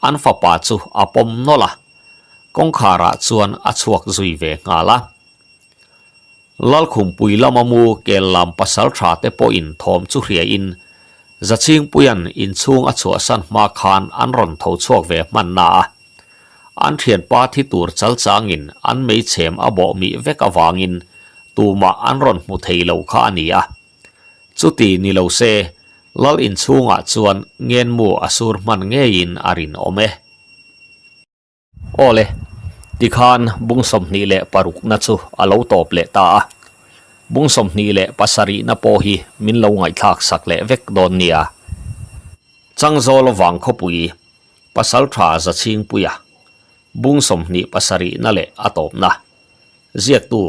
an fapa chu a pawm nawlh a, kawngkharah chuan a chhuak zui ve nghal a. Lalkhumpui lama mu kel lam pasal tha te pawhin thawm chu hriain Zachhingpuia'n inchhung a chhuahsan hma khan an rawn tho chhuak ve hman na a. An thianpa thi tur chal changin an meichhem a bawh mih vek avangin tumah an rawn hmu thei lo kha a ni a. Chuti ni lo se, Lal inchhungah chuan ngenmu a sur hman ngeiin a rinawm e. Aw le, tikhan bung 26na chu a lo tawp leh ta a. Bung 27na pawh hi min lo ngaihthlak sak leh vek dawn nia. Changzawl avang khawpui Pasaltha Zachhingpuia, bung 27na leh a tawpna, ziaktu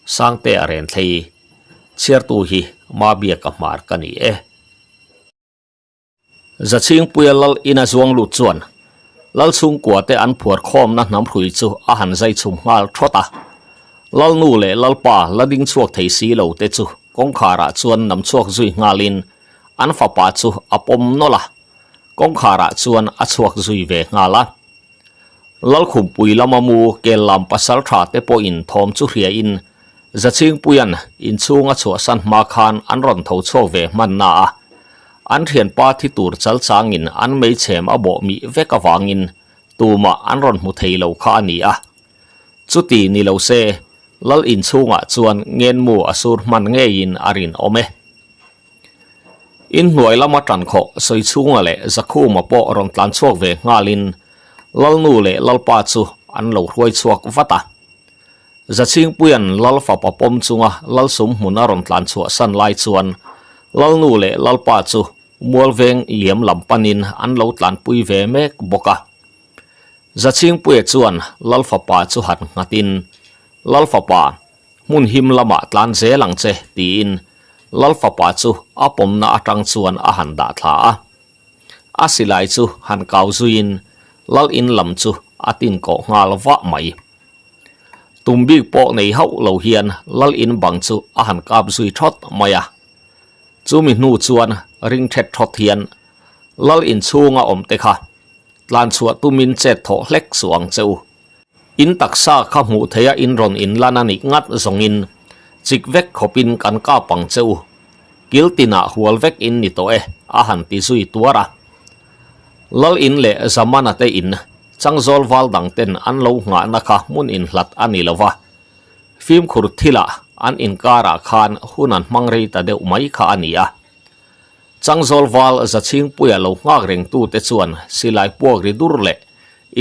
Sangtea Renthlei, chhiartu hi Mabiaka Hmar ka ni e. Zachhingpuia lal ina zuang lut chuan lal chhungkua te an phuar khawmna hnam hrui chu a han zai chhum nghal thawt a. Lalnu leh lalpa la ding chhuak thei si lo te chu kawngkharah chuan nam chhuak zui nghalin an fapa chu a pawm nawlh a, kawngkharah chuan a chhuak zui ve nghal a. Lalkhumpui lama mu kel lam pasal tha te pawhin thawm chu hriain. Zachhingpuia'n inchhung a chhuahsan hma khan an rawn tho chhuak ve hman na a, an thianpa thi tur chal changin an meichhem a bawh mih vek avangin tumah an rawn hmu thei lo kha a ni a. Chuti ni lo se, Lal inchhungah chuan ngenmu a sur hman ngeiin a rinawm e. Inhnuai lama tankhawh Sawichhunga leh Zakhuma pawh rawn tlan chhuak ve nghalin Lalnu leh Lalpa chu an lo hruai chhuak vat a. Zachhingpuia'n Lal fapa pawm chunga Lalsum hmun a rawn tlan chhuah san lai chuan Lalnu leh Lalpa chu Mualveng liam lam panin an lo tlanpui ve mek bawk a. Zachhingpuia chuan Lal fapa chu han nghatin, Lal fapa, Hmun him lamah tlan zel ang che, tiin Lal fapa chu a pawmna atang chuan a han dah thla a. A silai chu han kau zuiin Lal in lam chu a tin kawh nghal vah mai. Tum bik pawh nei hauh lo hian Lal in bang chu a han kap zui thawt mai a. Chumi hnu chuan ring thet thawt hian Lal in chhunga awm te kha tlan chhuah tumin chet thawh hlek suh ang che u. In taksa kha hmuh theia in rawn in lan a nih ngat zawngin chik vek khawpin kan kap ang che u. Kil tinah hual vek in ni tawh e, a han ti zui tuar a. Lal in leh Zamana te in Changzawl val dang ten an lo nghahna kha hmun inhlat a ni lo va. Fimkhur thilah an inkarah khan hun an hmang rei ta deuh mai kha a ni a. Changzawl val Zachhingpuia lo nghak rengtute chuan silai puak ri dur leh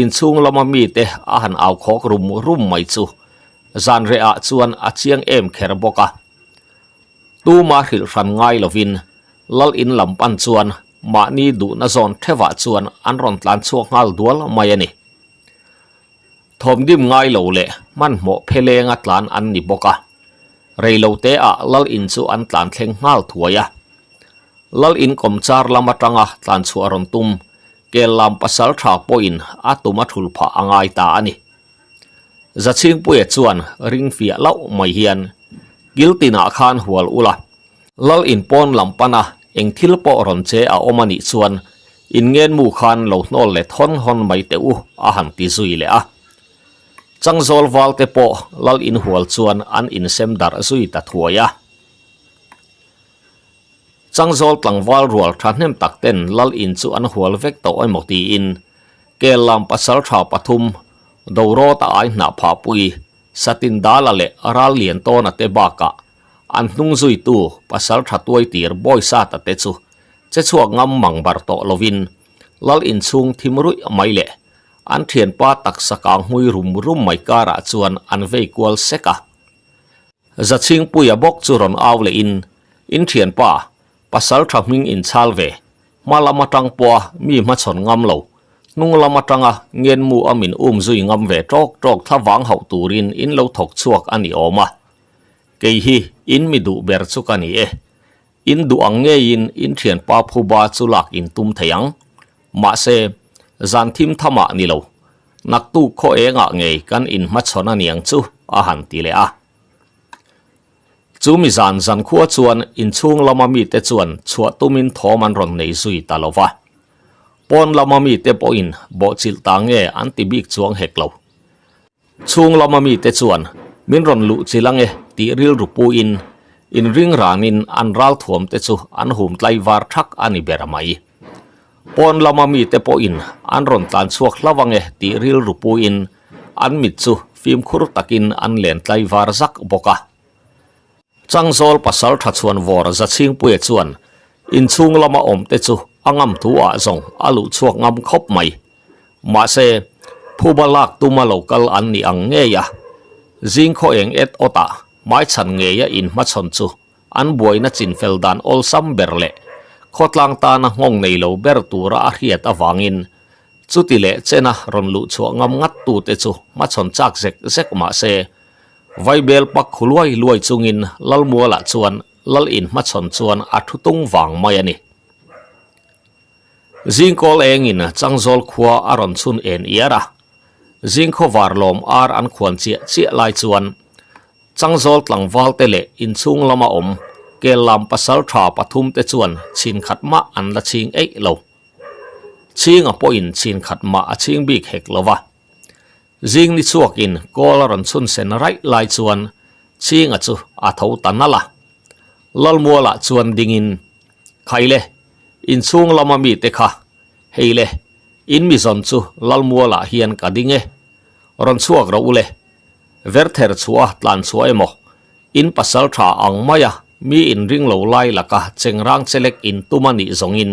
inchhung lama mite a han au khawk rum rum mai chu zan rehah chuan a chiang em kher bawk a. Tuma hrilh hran ngai lovin Lal in lam pan chuan mahni duhna zawn thevah chuan an rawn tlan chhuak nghal dual mai a ni. Thawmdim ngai lo leh hmanhmawh phelenga tlan an ni bawk a. Reilote ah Lal in chu an tlan thleng nghal thuai a. Lal in kawmchar lam atanga tlan chhuah rawn tum Kellam pasal tha pawhin a tum a thul phah a ngai ta a ni. Zachhingpuia chuan ring fiah loh mai hian kil tinah khan hual ula, Lal in pawn lam pana eng thil pawh rawn che a awm a nih chuan in ngenmu khan lo hnawl let hawn hawn mai teh u a han ti zui leh a. Changzawl val te pawh Lal in hual chuan an insem darh zui ta thuai a. Changzawl tlangval rual thahnem tak ten Lal in chu an hual vek tawh emaw tiin Kellam pasaltha pathum Dorawta ai hnah phahpui Satindala leh Ralliantawna te bakah An hnung zuitu pasal tha tuai tir Bawisata te chu che chhuak ngam mang bar tawh lovin Lal inchhung thim ruih mai leh an thianpa taksa kang hmui rum rum mai karah chuan an vei kual sek a. Zachhingpuia bawk chu rawn au lehin, In thianpa, pasal tha hming inchhal ve, hma lam atang pawha mi hmachhawn ngam lo, hnung lam atanga ngenmu a min um zui ngam ve tawk tawk thlavang hauh turin in lo thawk chhuak a ni awm a. Kei hi in mi duh ber chu ka ni e. In duh ang ngeiin in thianpa phuba chu lak in tum thei ang. Mahse, zan thim thamah ni lo. Naktuk khaw engah ngei kan inhmachhawn a niang chu a han ti leh a. Chu mi zan zankhua chuan inchhung lama mite chuan chhuah tumin thawm an rawn nei zui ta lo va. Pawn lama mite pawhin bawhchilh ta nge an ti bik chuang hek lo. Chhung lama mite chuan min rawn luh chilh ange tih rilru puin inring ranin an ralthuam te chu an hum tlai var thak a ni ber mai. Pawn lama mite pawhin an rawn tlan chhuak hlau ange tih rilru puin an mit chu fimkhur takin an len tlai var zak bawk a. Changzawl pasal tha chhuan vawr Zachhingpuia chuan inchhung lama awmte chu a ngam thu ah zawng a luh chhuak ngam khawp mai. Mahse, phuba lak tuma lo kal an ni ang ngei a, zing khaw eng et awt ah hmaichhan ngeia inhmachhawn chu an buaina chinfel dan awlsam ber leh khawtlang tana nghawng nei lo ber tura a hriat avangin chuti leh chena rawn luh chhuah ngam ngat tute chu hmachhawn chak zek zek mahse Vaibel pak khu luai luai chungin Lalmualah chuan Lal in hmachhawn chuan a thu tung vang mai a ni. Zingkawl engin Changzawl khua a rawn chhun en iar a, Zingkhaw var lawm ar an khuan chiah chiah lai chuan Changzawl tlangval te leh inchhung lama awm Kellam pasal tha pathum te chuan chhin khat mah an la chhing eih lo. Chhinga pawhin chhin khat mah a chhing bik hek lo va. Zing ni chhuakin kawl a rawn chhun sen raih lai chuan. Chhinga chu a tho ta nalh a. Lalmualah chuan dingin, Khaile, inchhung lama mite kha, hei le, in mi zawn chu Lalmualah hian ka ding e. Rawn chhuak rawh u le. Verther chhuah a tlan chhuah emaw, in pasal tha ang maia mi inring lo lai laka chengrang chelek in tum a nih zawngin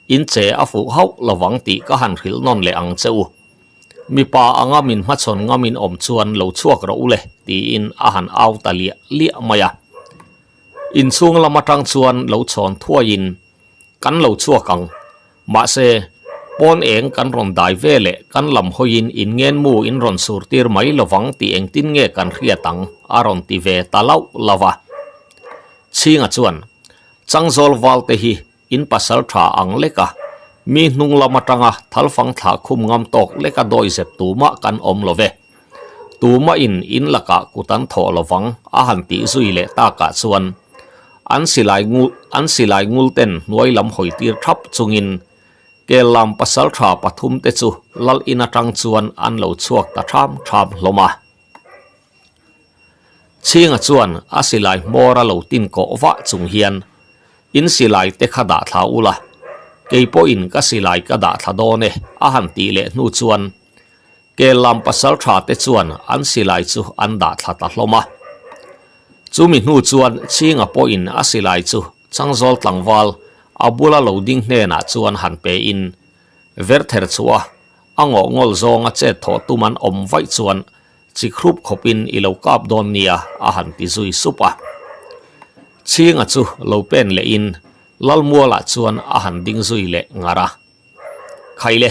in che a fuh hauh lovang tih ka han hrilh nawn leh ang che u. Mipa anga min hmachhawn ngamin awm chuan lo chhuak rawh u le tiin a han au ta liah liah mai a. Inchhung lam atang chuan lo chhawn thuaiin kan lo chhuak ang. Mahse, pawn eng kan rawn dai ve leh kan lam hawiin in ngenmu in rawn sur tir mai lovang tih engtin nge kan hriat ang a rawn ti ve ta lauh lauh a. Chhinga chuan, Changzawl valte hi In pasal tha ang lek a, mi hnung lam atanga thalfang thlah khum ngam tawk leka dawi zep tumah kan awm lo ve. Tumah in in lakah kut an thawh lovang a han tih zui leh takah chuan an silai ngul an silai ngul ten hnuai lam hawi tir thap chungin Kellam pasal tha pathum te chu lal in atang chuan an lo chhuak ta tham tham hlawm a. Chhinga chuan a silai hmawr a lo tin kawh vah chung hian, In silai te kha dah thla ula, kei pawhin ka silai ka dah thla dawn e, a han tih leh hnu chuan Kellam pasal tha te chuan an silai chu an dah thla ta hlawm a. Chumi hnu chuan Chhinga pawhin a silai chu Changzawl tlangval a bula lo ding hnenah chuan han pein Verther chhuah a ngawh ngawl zawnga chet thawh tum an awm vaih chuan Chi khrup khawpin i lo kap dawn nia a han ti zui sup a. Chhinga chu lo pen lehin Lalmualah chuan a han ding zui leh ngar a. Khaile,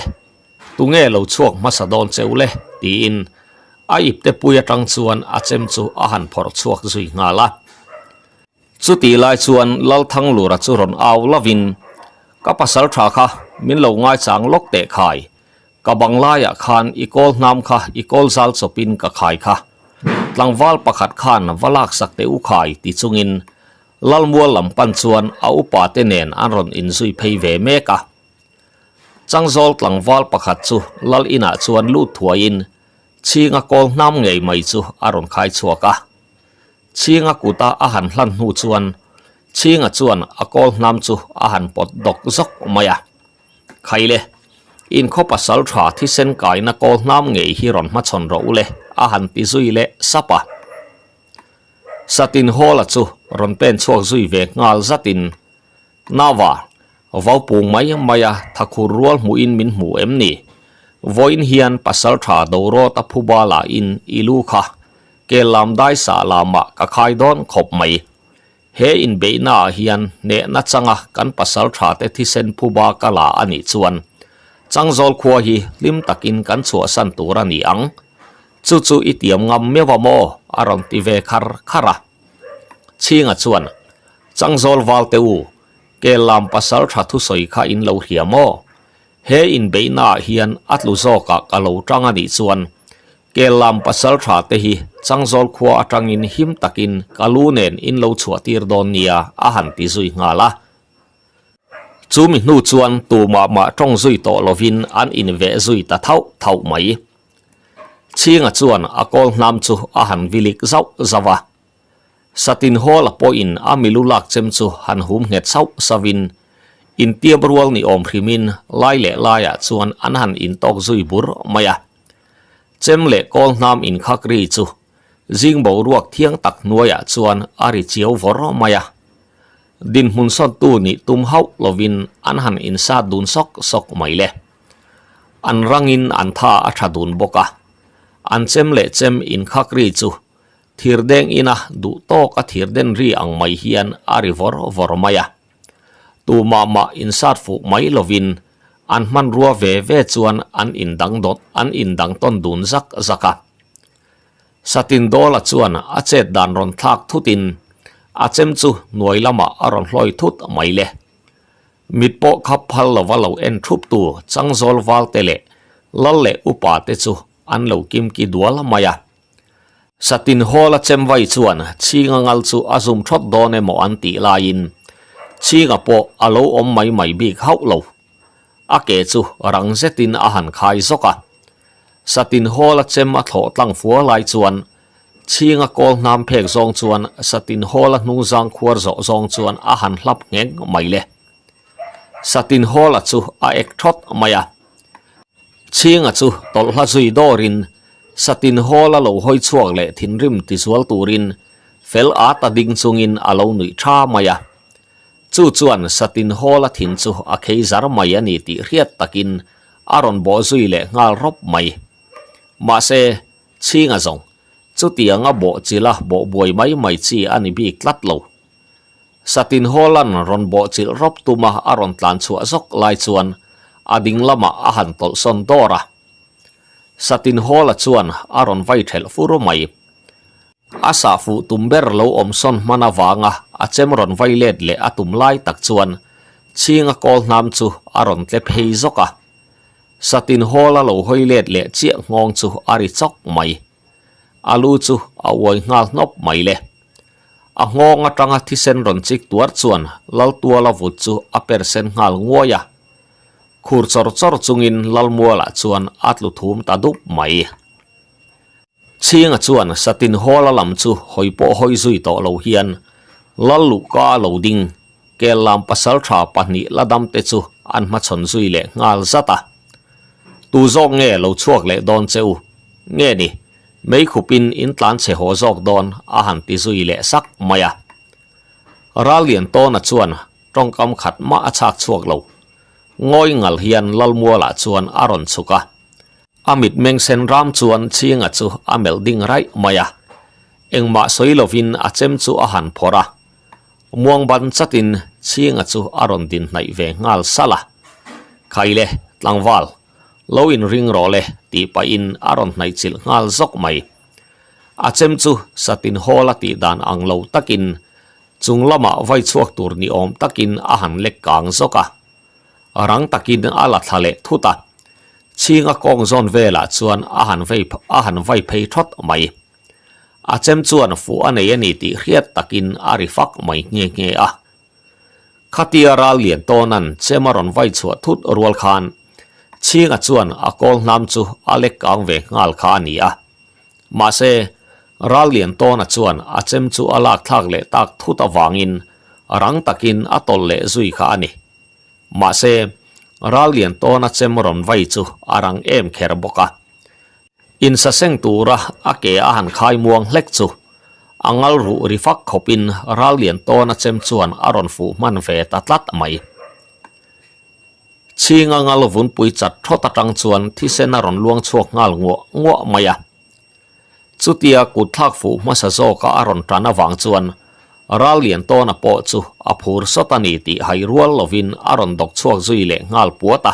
tunge lo chhuak hmasa dawn cheu le? tiin a ipte pui atang chuan a chem chu a han phawrh chhuak zui nghal a. Chutih lai chuan Lalthanglura chu rawn au lovin, Ka pasal tha kha min lo ngaichang lawk teh khai, Ka bang laiah khan i kawl hnam kha i kawl zal chawpin ka khai kha. Tlangval pakhat khan va laksak teh u khai ti chungin Lalmual lam pan chuan a upa te nen an rawn inzui phei ve mek a. Changzawl tlangval pakhat chu Lal inah chuan lut thuaiin Chhinga kawl hnam ngei mai chu a rawn khai chhuak a. Chhinga kuta a han hlan hnu chuan Chhinga chuan a kawl hnam chu a han pawt dawk zawk mai a. Khaile, in khaw pasal tha thisen kaina kawl hnam ngei hi rawn hmachhawn rawh u le, a han ti zui leh sap a. Satin Hawla chu rawn pen chhuak zui ve nghal zatin, Nava, vau pung mai mai a thakhur rual hmuhin min hmu em ni? Vawiin hian pasal tha Dorawta phuba lahin i lu kha Kellam daisa lamah ka khai dawn khawp mai. He inbeihnaah hian hnehna changa kan pasal thate thisen phuba ka la a nih chuan Changzawl khua hi hlim takin kan chhuahsan tur a ni ang. Chu chu i tiam ngam meuh a maw? a rawn ti ve khar khar a. Chhinga chuan, Changzawl valte u, Kellam pasal tha thusawi kha in lo hria maw? He inbeihnaah hian a tlu zawkah ka lo tang a nih chuan Kellam pasal tha te hi Changzawl khua atangin him takin ka lu nen in lo chhuah tir dawn nia a han ti zui nghal a. Chu mi hnu chuan tumah mah tawng zui tawh lovin an inveh zui ta thauh thauh mai. Chhinga chuan a kawl hnam chu a han vilik zauh zauh a. Satin Hall-a pawhin a milu lak chem chu han hum nghet sauh sauhin, intiam rual ni awm hrimin lai leh laiah chuan an han intawk zui bur mai a. Chem leh kawl hnam inkhak ri chu zing boruak thiang tak hnuaiah chuan a ri chiau vawr mai a. Dinhmun sawntu nih tum hauh lovin an han insat dun sawk sawk mai le. An rangin an tha a tha dun bawk a, an chem leh chem inkhak ri chu Thir deng ina duh tawk a thir den ri ang mai hian a ri vawr vawr mai a. Tumah mah insat fuh mai lovin an hmanrua ve ve chuan an indang dawt an indang tawn dun zak zak a. Satin Dawla chuan a chet dan rawn thlak thutin a chem chu hnuai lamah a rawn hlawi thut mai le. Mit pawh khap phal lova lo en thup tu Changzawl Valte leh Lal leh Upa te chu an lo kimki dual mai a. Satin Hall-a chemvai chuan Chhinga ngal chu a zum thawt dawn emaw an tih laiin Chhinga pawh a lo awm mai mai bik hauh lo. A ke chu rang zetin a han khai zawk a. Satin Hall-a chem a thlawh tlang fua lai chuan Chhinga kawl hnam phek zawng chuan Satin Hall-a hnungzang khuar zawh zawng chuan a han hlap ngheng mai le. Satin Hall-a chu a ek thawt mai a. Chhinga chu tawlh hla zui dawrin Satin Hall-a lo hawi chhuak leh thinrim tizual turin fel at a ding chungin a lo nuih tha mai a. Chu chuan Satin Hall-a thin chu a khei zar mai a ni tih hriat takin a rawn bawh zui leh nghal rawp mai. Mahse, Chhinga zawng, chutianga bawh chilha bawh buai mai mai chi a ni bik tlat lo. Satin Hall-a'n rawn bawh chilh rawp tuma a rawn tlan chhuah zawk lai chuan a ding lamah a han tawlhsawn dawr a. Satin Hall-a chuan a rawn vai thelh fur mai. A sah fuh tum ber lo awm sawn hman avanga a chem rawn vai let leh a tum lai tak chuan Chhinga kawl hnam chu a rawn tle phei zawk a. Satin Hall-a lo hawi let leh chiah nghawng chu a ri chawk mai. A lu chu a uai nghal hnawp mai le. A nghawng atanga thisen rawn chik tuar chuan Laltuala vut chu a per sen nghal nguai a. Khur chawr chawr chungin Lalmualah chuan a tlu thum ta dup mai. Chhinga chuan Satin Hall-a lam chu hawi pawh hawi zui tawh lo hian Lal Luhka a lo ding, Kellam pasaltha pahnih la dam te chu an hmachhawn zui leh nghal zat a. Tu zawk nge lo chhuak leh dawn che u? Nge ni, mei khupin in tlan chhe haw zawk dawn a han ti zui leh sak mai a. Rallian Tawna chuan tawngkam khat mah a chhak chhuak lo. Ngawi ngal hian Lalmualah chuan a rawn chhuk a. A mitmeng sen ram chuan Chhinga chu a melh ding raih mai a, engmah sawi lovin a chem chu a han phawrh a. Muang ban chatin Chhinga chu a rawn din hnaih ve nghal salh a. Khaile, tlangval, lo inring rawh le tih pahin a rawn hnaih chilh nghal zawk mai. A chem chu Satin Hall a tih dan ang lo takin chung lamah vai chhuak tur ni awm takin a han lek kang zawk a. Rang takin a la thla leh thut a, chhinga kawng zawn velah chuan a han vei a han vai phei thawt mai. A chem chuan fuh a nei a ni tih hriat takin a ri fak mai nghe nghe a. Khatia ral lian tawna'n chem a rawn vai chhuah thut rual khan chhinga chuan a kawl hnam chu a lek kang ve nghal kha a ni a. Mahse, ral lian tawna chuan a chem chu a lak thlak leh tak thut avangin rang takin a tawlh leh zui kha a ni. Mahse, ral lian tawna chem rawn vai chu a rang em kher bawk a. Insaseng tura a ke a han khai muang hlek chu a ngal ruh ri fak khawpin ral lian tawna chem chuan a rawn fuh hman ve ta tlat mai. Chhinga ngal vunpui chat thawt atang chuan thisen a rawn luang chhuak nghal nguah nguah mai a. Chutia kut thlak fuh hmasa zawka a rawn tan avang chuan Rallian Tawna pawh chu a phur sawt a ni tih hai rual lovin a rawn dawk chhuak zui leh nghal puat a.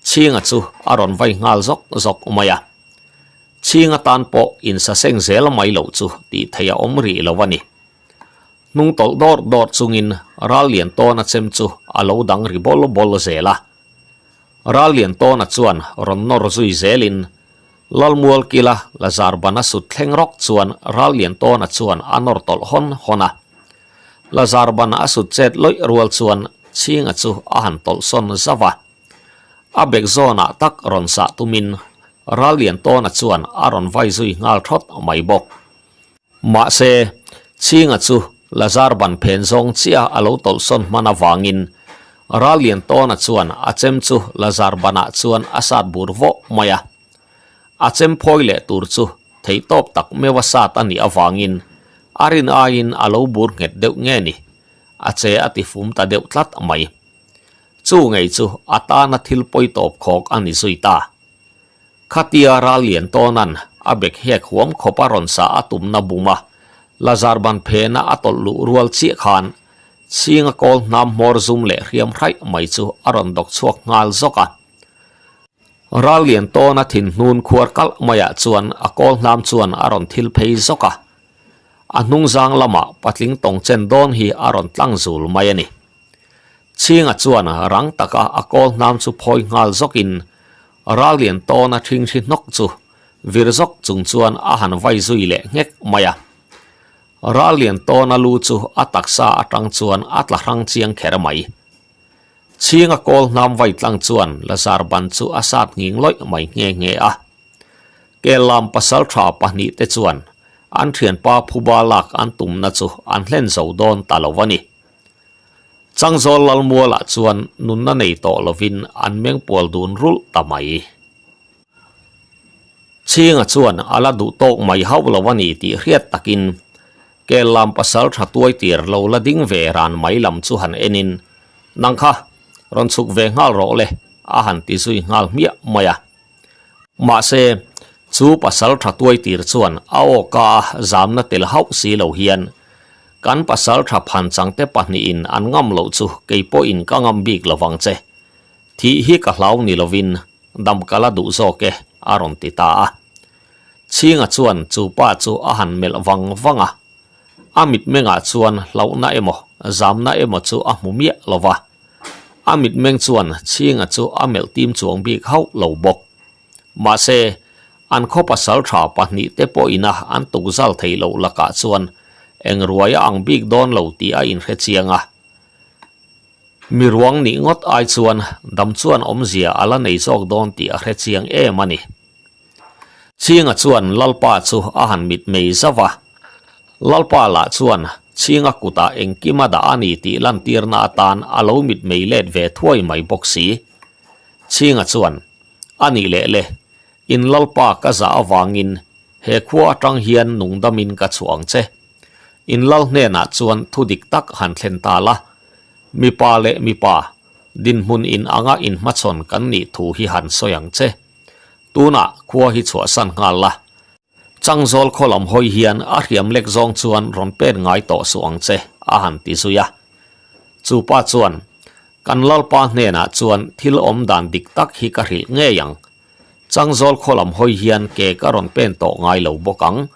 Chhinga chu a rawn vai nghal zawk zawk mai a. Chhinga tan pawh insaseng zel mai loh chu tih theih a awm rih lo a ni. Hnung tawlh dawr dawr chungin Rallian Tawna chem chu a lo dang ri bawl bawl zel a. Rallian Tawna chuan rawn nawr zui zelin Lalmual kila Lazar bana sut thleng rawk chuan Rallian Tawna chuan a nawr tawlh hawn hawn a. Lazar bana a sut chet lawih rual chuan Chhinga chu a han tawlh sawn zauh a. A bek zawnah tak rawn sah tumin Rallian Tawna chuan a rawn vai zui nghal thawt mai bawk. Mahse, Chhinga chu Lazar ban phen zawng chiah a lo tawlh sawn hman avangin Rallian Tawna chuan a chem chu Lazar banah chuan a sat bur vawh mai a. A chem phawi leh tur chu theihtawp tak meuha sat a nih avangin a rin aiin a lo bur nghet deuh nge ni, a che a ti fum ta deuh tlat mai. Chu ngei chu a tana thil pawi tawp khawk a ni zui ta. Khatia ral lian tawnan a bek hek huam khawp a rawn sa a tumna bum a, Lazar ban phena a tawlh luh rual chiah khan chhinga kawl hnam hmawr zum leh hriam hraih mai chu a rawn dawk chhuak nghal zawk a. Ral lian tawna thin hnun khuar kalh maiah chuan a kawl hnam chuan a rawn thil phei zawk a, a hnungzang lamah patling tawng chen dawn hi a rawn tlang zul mai a ni. Chhinga chuan rang taka a kawl hnam chu phawi nghal zawkin Rallian tawna ṭhingṭhi hnawk chu vir zawk chung chuan a han vai zui leh nghek mai a. Rallian tawna lu chu a taksa atang chuan a tla hrang chiang kher mai. Chhinga kawl hnam vai tlang chuan Lazar ban chu a sat nghing lawih mai nghe nghe a. Kellam pasalṭha pahnihte chuan. An thianpa phuba lak an tumna chu an hlen zo dawn ta lo a ni. Changzawl Lalmualah chuan nunna nei tawh lovin an mengpual dun rulh ta mai. Chhinga chuan a la duh tawk mai hauh lo a ni tih hriat takin kel lam pasal tha tuai tir lo la ding ve ran mai lam chu han enin, Nang kha, rawn chhuk ve nghal rawh le, a han ti zui nghal hmiah mai a. Mahse, chu pasal tha tuai tir chuan a awka a zamna tel hauh si lo hian, Kan pasal tha phan changte pahnihin an ngam loh chu kei pawhin ka ngam bik lo vang che. Thih hi ka hlau ni lovin dam ka la duh zawk e, a rawn ti ta a. Chhinga chuan chu pa chu a han melh vang vang a. A mitmengah chuan hlauhna emaw, zamna emaw chu a hmu miah lo va. A mitmeng chuan Chhinga chu a melh tim chuang bik hauh lo bawk. Mahse, an khaw pasal tha pahnihte pawhina an tukzal theih loh lakah chuan eng ruai a ang bik dawn lo tih a inhre chiang a. Mi ruang nih ngawt ai chuan dam chuan awmzia a la nei zawk dawn tih a hre chiang em a ni. Chhinga chuan Lalpa chu a han mitmei zauh a, Lalpa lah chuan Chhinga kutah engkim a dah a ni tih lantirna atan a lo mitmei let ve thuai mai bawk si. Chhinga chuan, A nih leh le, in Lalpa ka zah avangin he khua atang hian nungdamin ka chhuah ang che. In lal hnenah chuan thu dik tak han thlen ta la, mipa leh mipa, dinhmun in anga inhmachhawn kan nih thu hi han sawi ang che. Tunah khua hi chhuahsan nghal la. Changzawl khaw lam hawi hian a hriam lek zawng chuan rawn pen ngai tawh suh ang che, a han ti zui a. Chu pa chuan, Kan lalpa hnenah chuan thil awm dan dik tak hi ka hrilh ngei ang. Changzawl khaw lam hawi hian ke ka rawn pen tawh ngai lo bawk ang.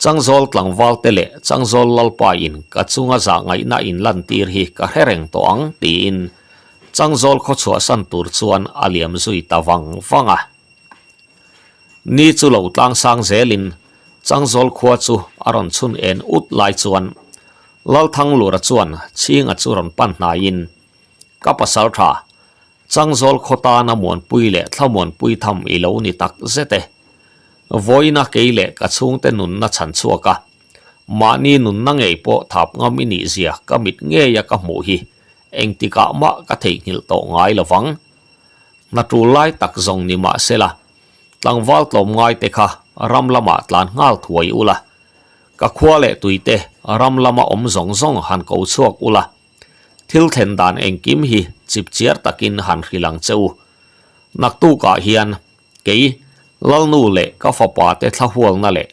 Changzawl tlangval te leh Changzawl lalpa in ka chunga zah ngaihna in lantir hi ka hre reng tawh ang tiin Changzawl khaw chhuahsan tur chuan a liam zui ta vang vang a. Ni chu lo tlang sang zelin Changzawl khua chu a rawn chhun en ut lai chuan Lalthanglura chuan Chhinga chu rawn pan hnaiin Ka pasal tha Changzawl khaw tana muanpui leh thlamuanpui tham i lo ni tak zet e. Vawiina kei leh ka chhungte nunna chhan chhuak a, mahni nunna ngei pawh thap ngam i nih zia ka mit ngeia ka hmuh hi engtikah mah ka theihnghilh tawh ngai lo vang. Hna tul lai tak zawng ni mah sela, tlangval tlawmngai te kha ram lamah tlan nghal thuai ula, ka khua leh tuite ram lama awm zawng zawng han ko chhuak ula, Thil thlen dan engkim hi chipchiar takin han hrilh ang che u. Naktukah hian kei, Lalnu leh ka fapa te thlahualna leh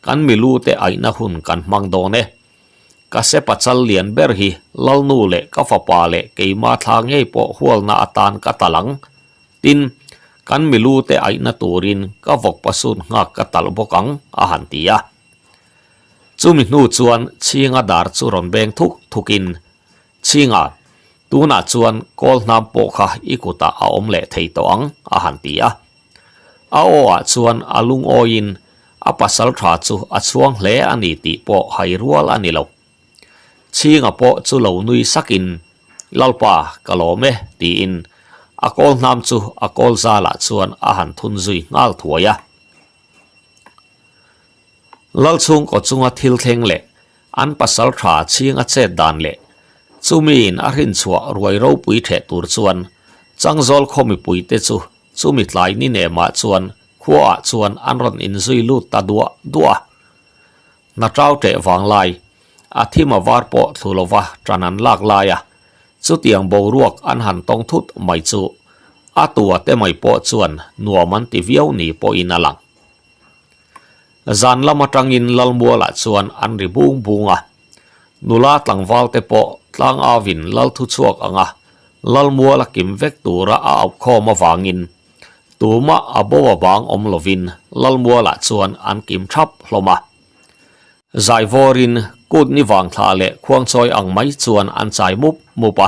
kan milute aihna hun kan hmang dawn e. Ka sepa chal lian ber hi Lalnu leh ka fapa leh keima thla ngei pawh hualna atan ka talh ang. Tin, kan milute aihna turin ka vawkpa sut nghak ka talh bawk ang, a han ti a. Chumi hnu chuan Chhinga dar chu rawn beng thuk thukin, Chhinga, tunah chuan kawl hnam pawh kha i kutah a awm leh thei tawh ang, a han ti a. A aw-ah chuan a lungawiin a pasal tha chu a chhuang hle a ni tih pawh hai rual a ni lo. Chhinga pawh chu lo nui sakin, Lalpa, ka lawm e, tiin a kawl hnam chu a kawl zalah chuan a han thun zui nghal thuai a. Lalchhungkaw chunga thil thleng leh an pasal tha chhing a chet dan leh chumiin a hrinchhuah ruai ropui theh tur chuan Changzawl khaw mipuite chu chumi tlai ni nemah chuan khuaah chuan an rawn inzui lut ta duah duah a. Hna tau teh vanglai, a thim a var pawh thlu lova tan an lak lai a, chutiang boruak an han tawng thut mai chu a tua te mai pawh chuan nuam an ti viau ni pawhin a lang. Zan lam atangin Lalmualah chuan an ri bung bung a, nula tlangval te pawh tlang avin Lal thu chhuak anga Lalmuala kim vek tura a auhkhawm avangin tumah a bo a bang awm lovin Lalmualah chuan an kim thap hlawm a. Zaivawrin kut ni vang thla leh khuangchawi ang mai chuan an chai mup mup a.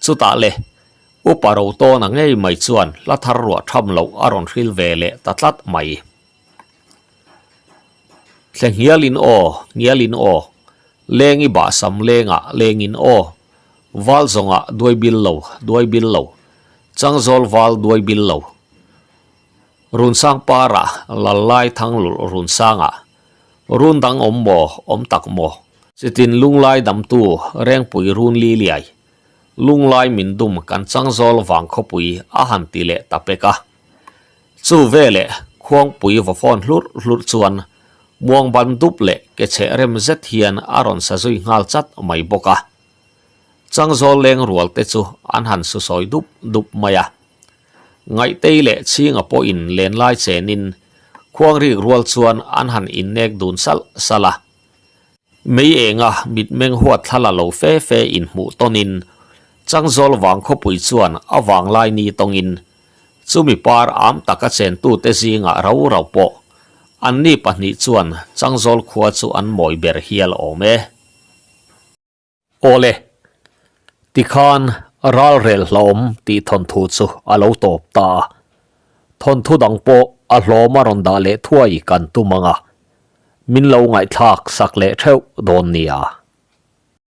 Chutah le, Upa Rotawna ngei mai chuan hla thar ruah tham loh a rawn hril ve leh ta tlat mai. Thle nghialin aw, nghialin aw, leng i bah sam lengah lengin aw, val zawngah duai bil lo, duai bil lo, changzawl val duai bil lo. Runsang parah lal lai thanglulh runsangah. Run dang awm maw, awm tak maw? Chitin lunglai damtu Rengpui run li liai, lunglai min dum kan changzawl vang khawpui a han ti leh ta pek a. Chu veleh Khuangpui va phone hlurh hlurh chuan muangban dup leh ke chheh rem zet hian a rawn sa zui nghal chat mai bawk a. Changzawl leng rual te chu an han su sawi dup dup mai a. Ngaihtei leh Chhinga pawhin lenlai chenin Khuangrik rual chuan an han innek dun salh salh a. Mei enga mitmeng huat thla la lo fe fe inhmuh tawnin Changzawl vang khawpui chuan a vanglai ni tawngin chumi par am taka chentute zingah rau rau pawh anni pahnih chuan Changzawl khua chu an mawi ber hial awm e. Awle, tikhan ralrel hlawm tih thawnthu chu a lo tawp ta a. Thawnthu dang pawh a hlawm a rawn dah leh thuai kan tum ang a, min lo ngaihthlak sak leh theuh dawn nia.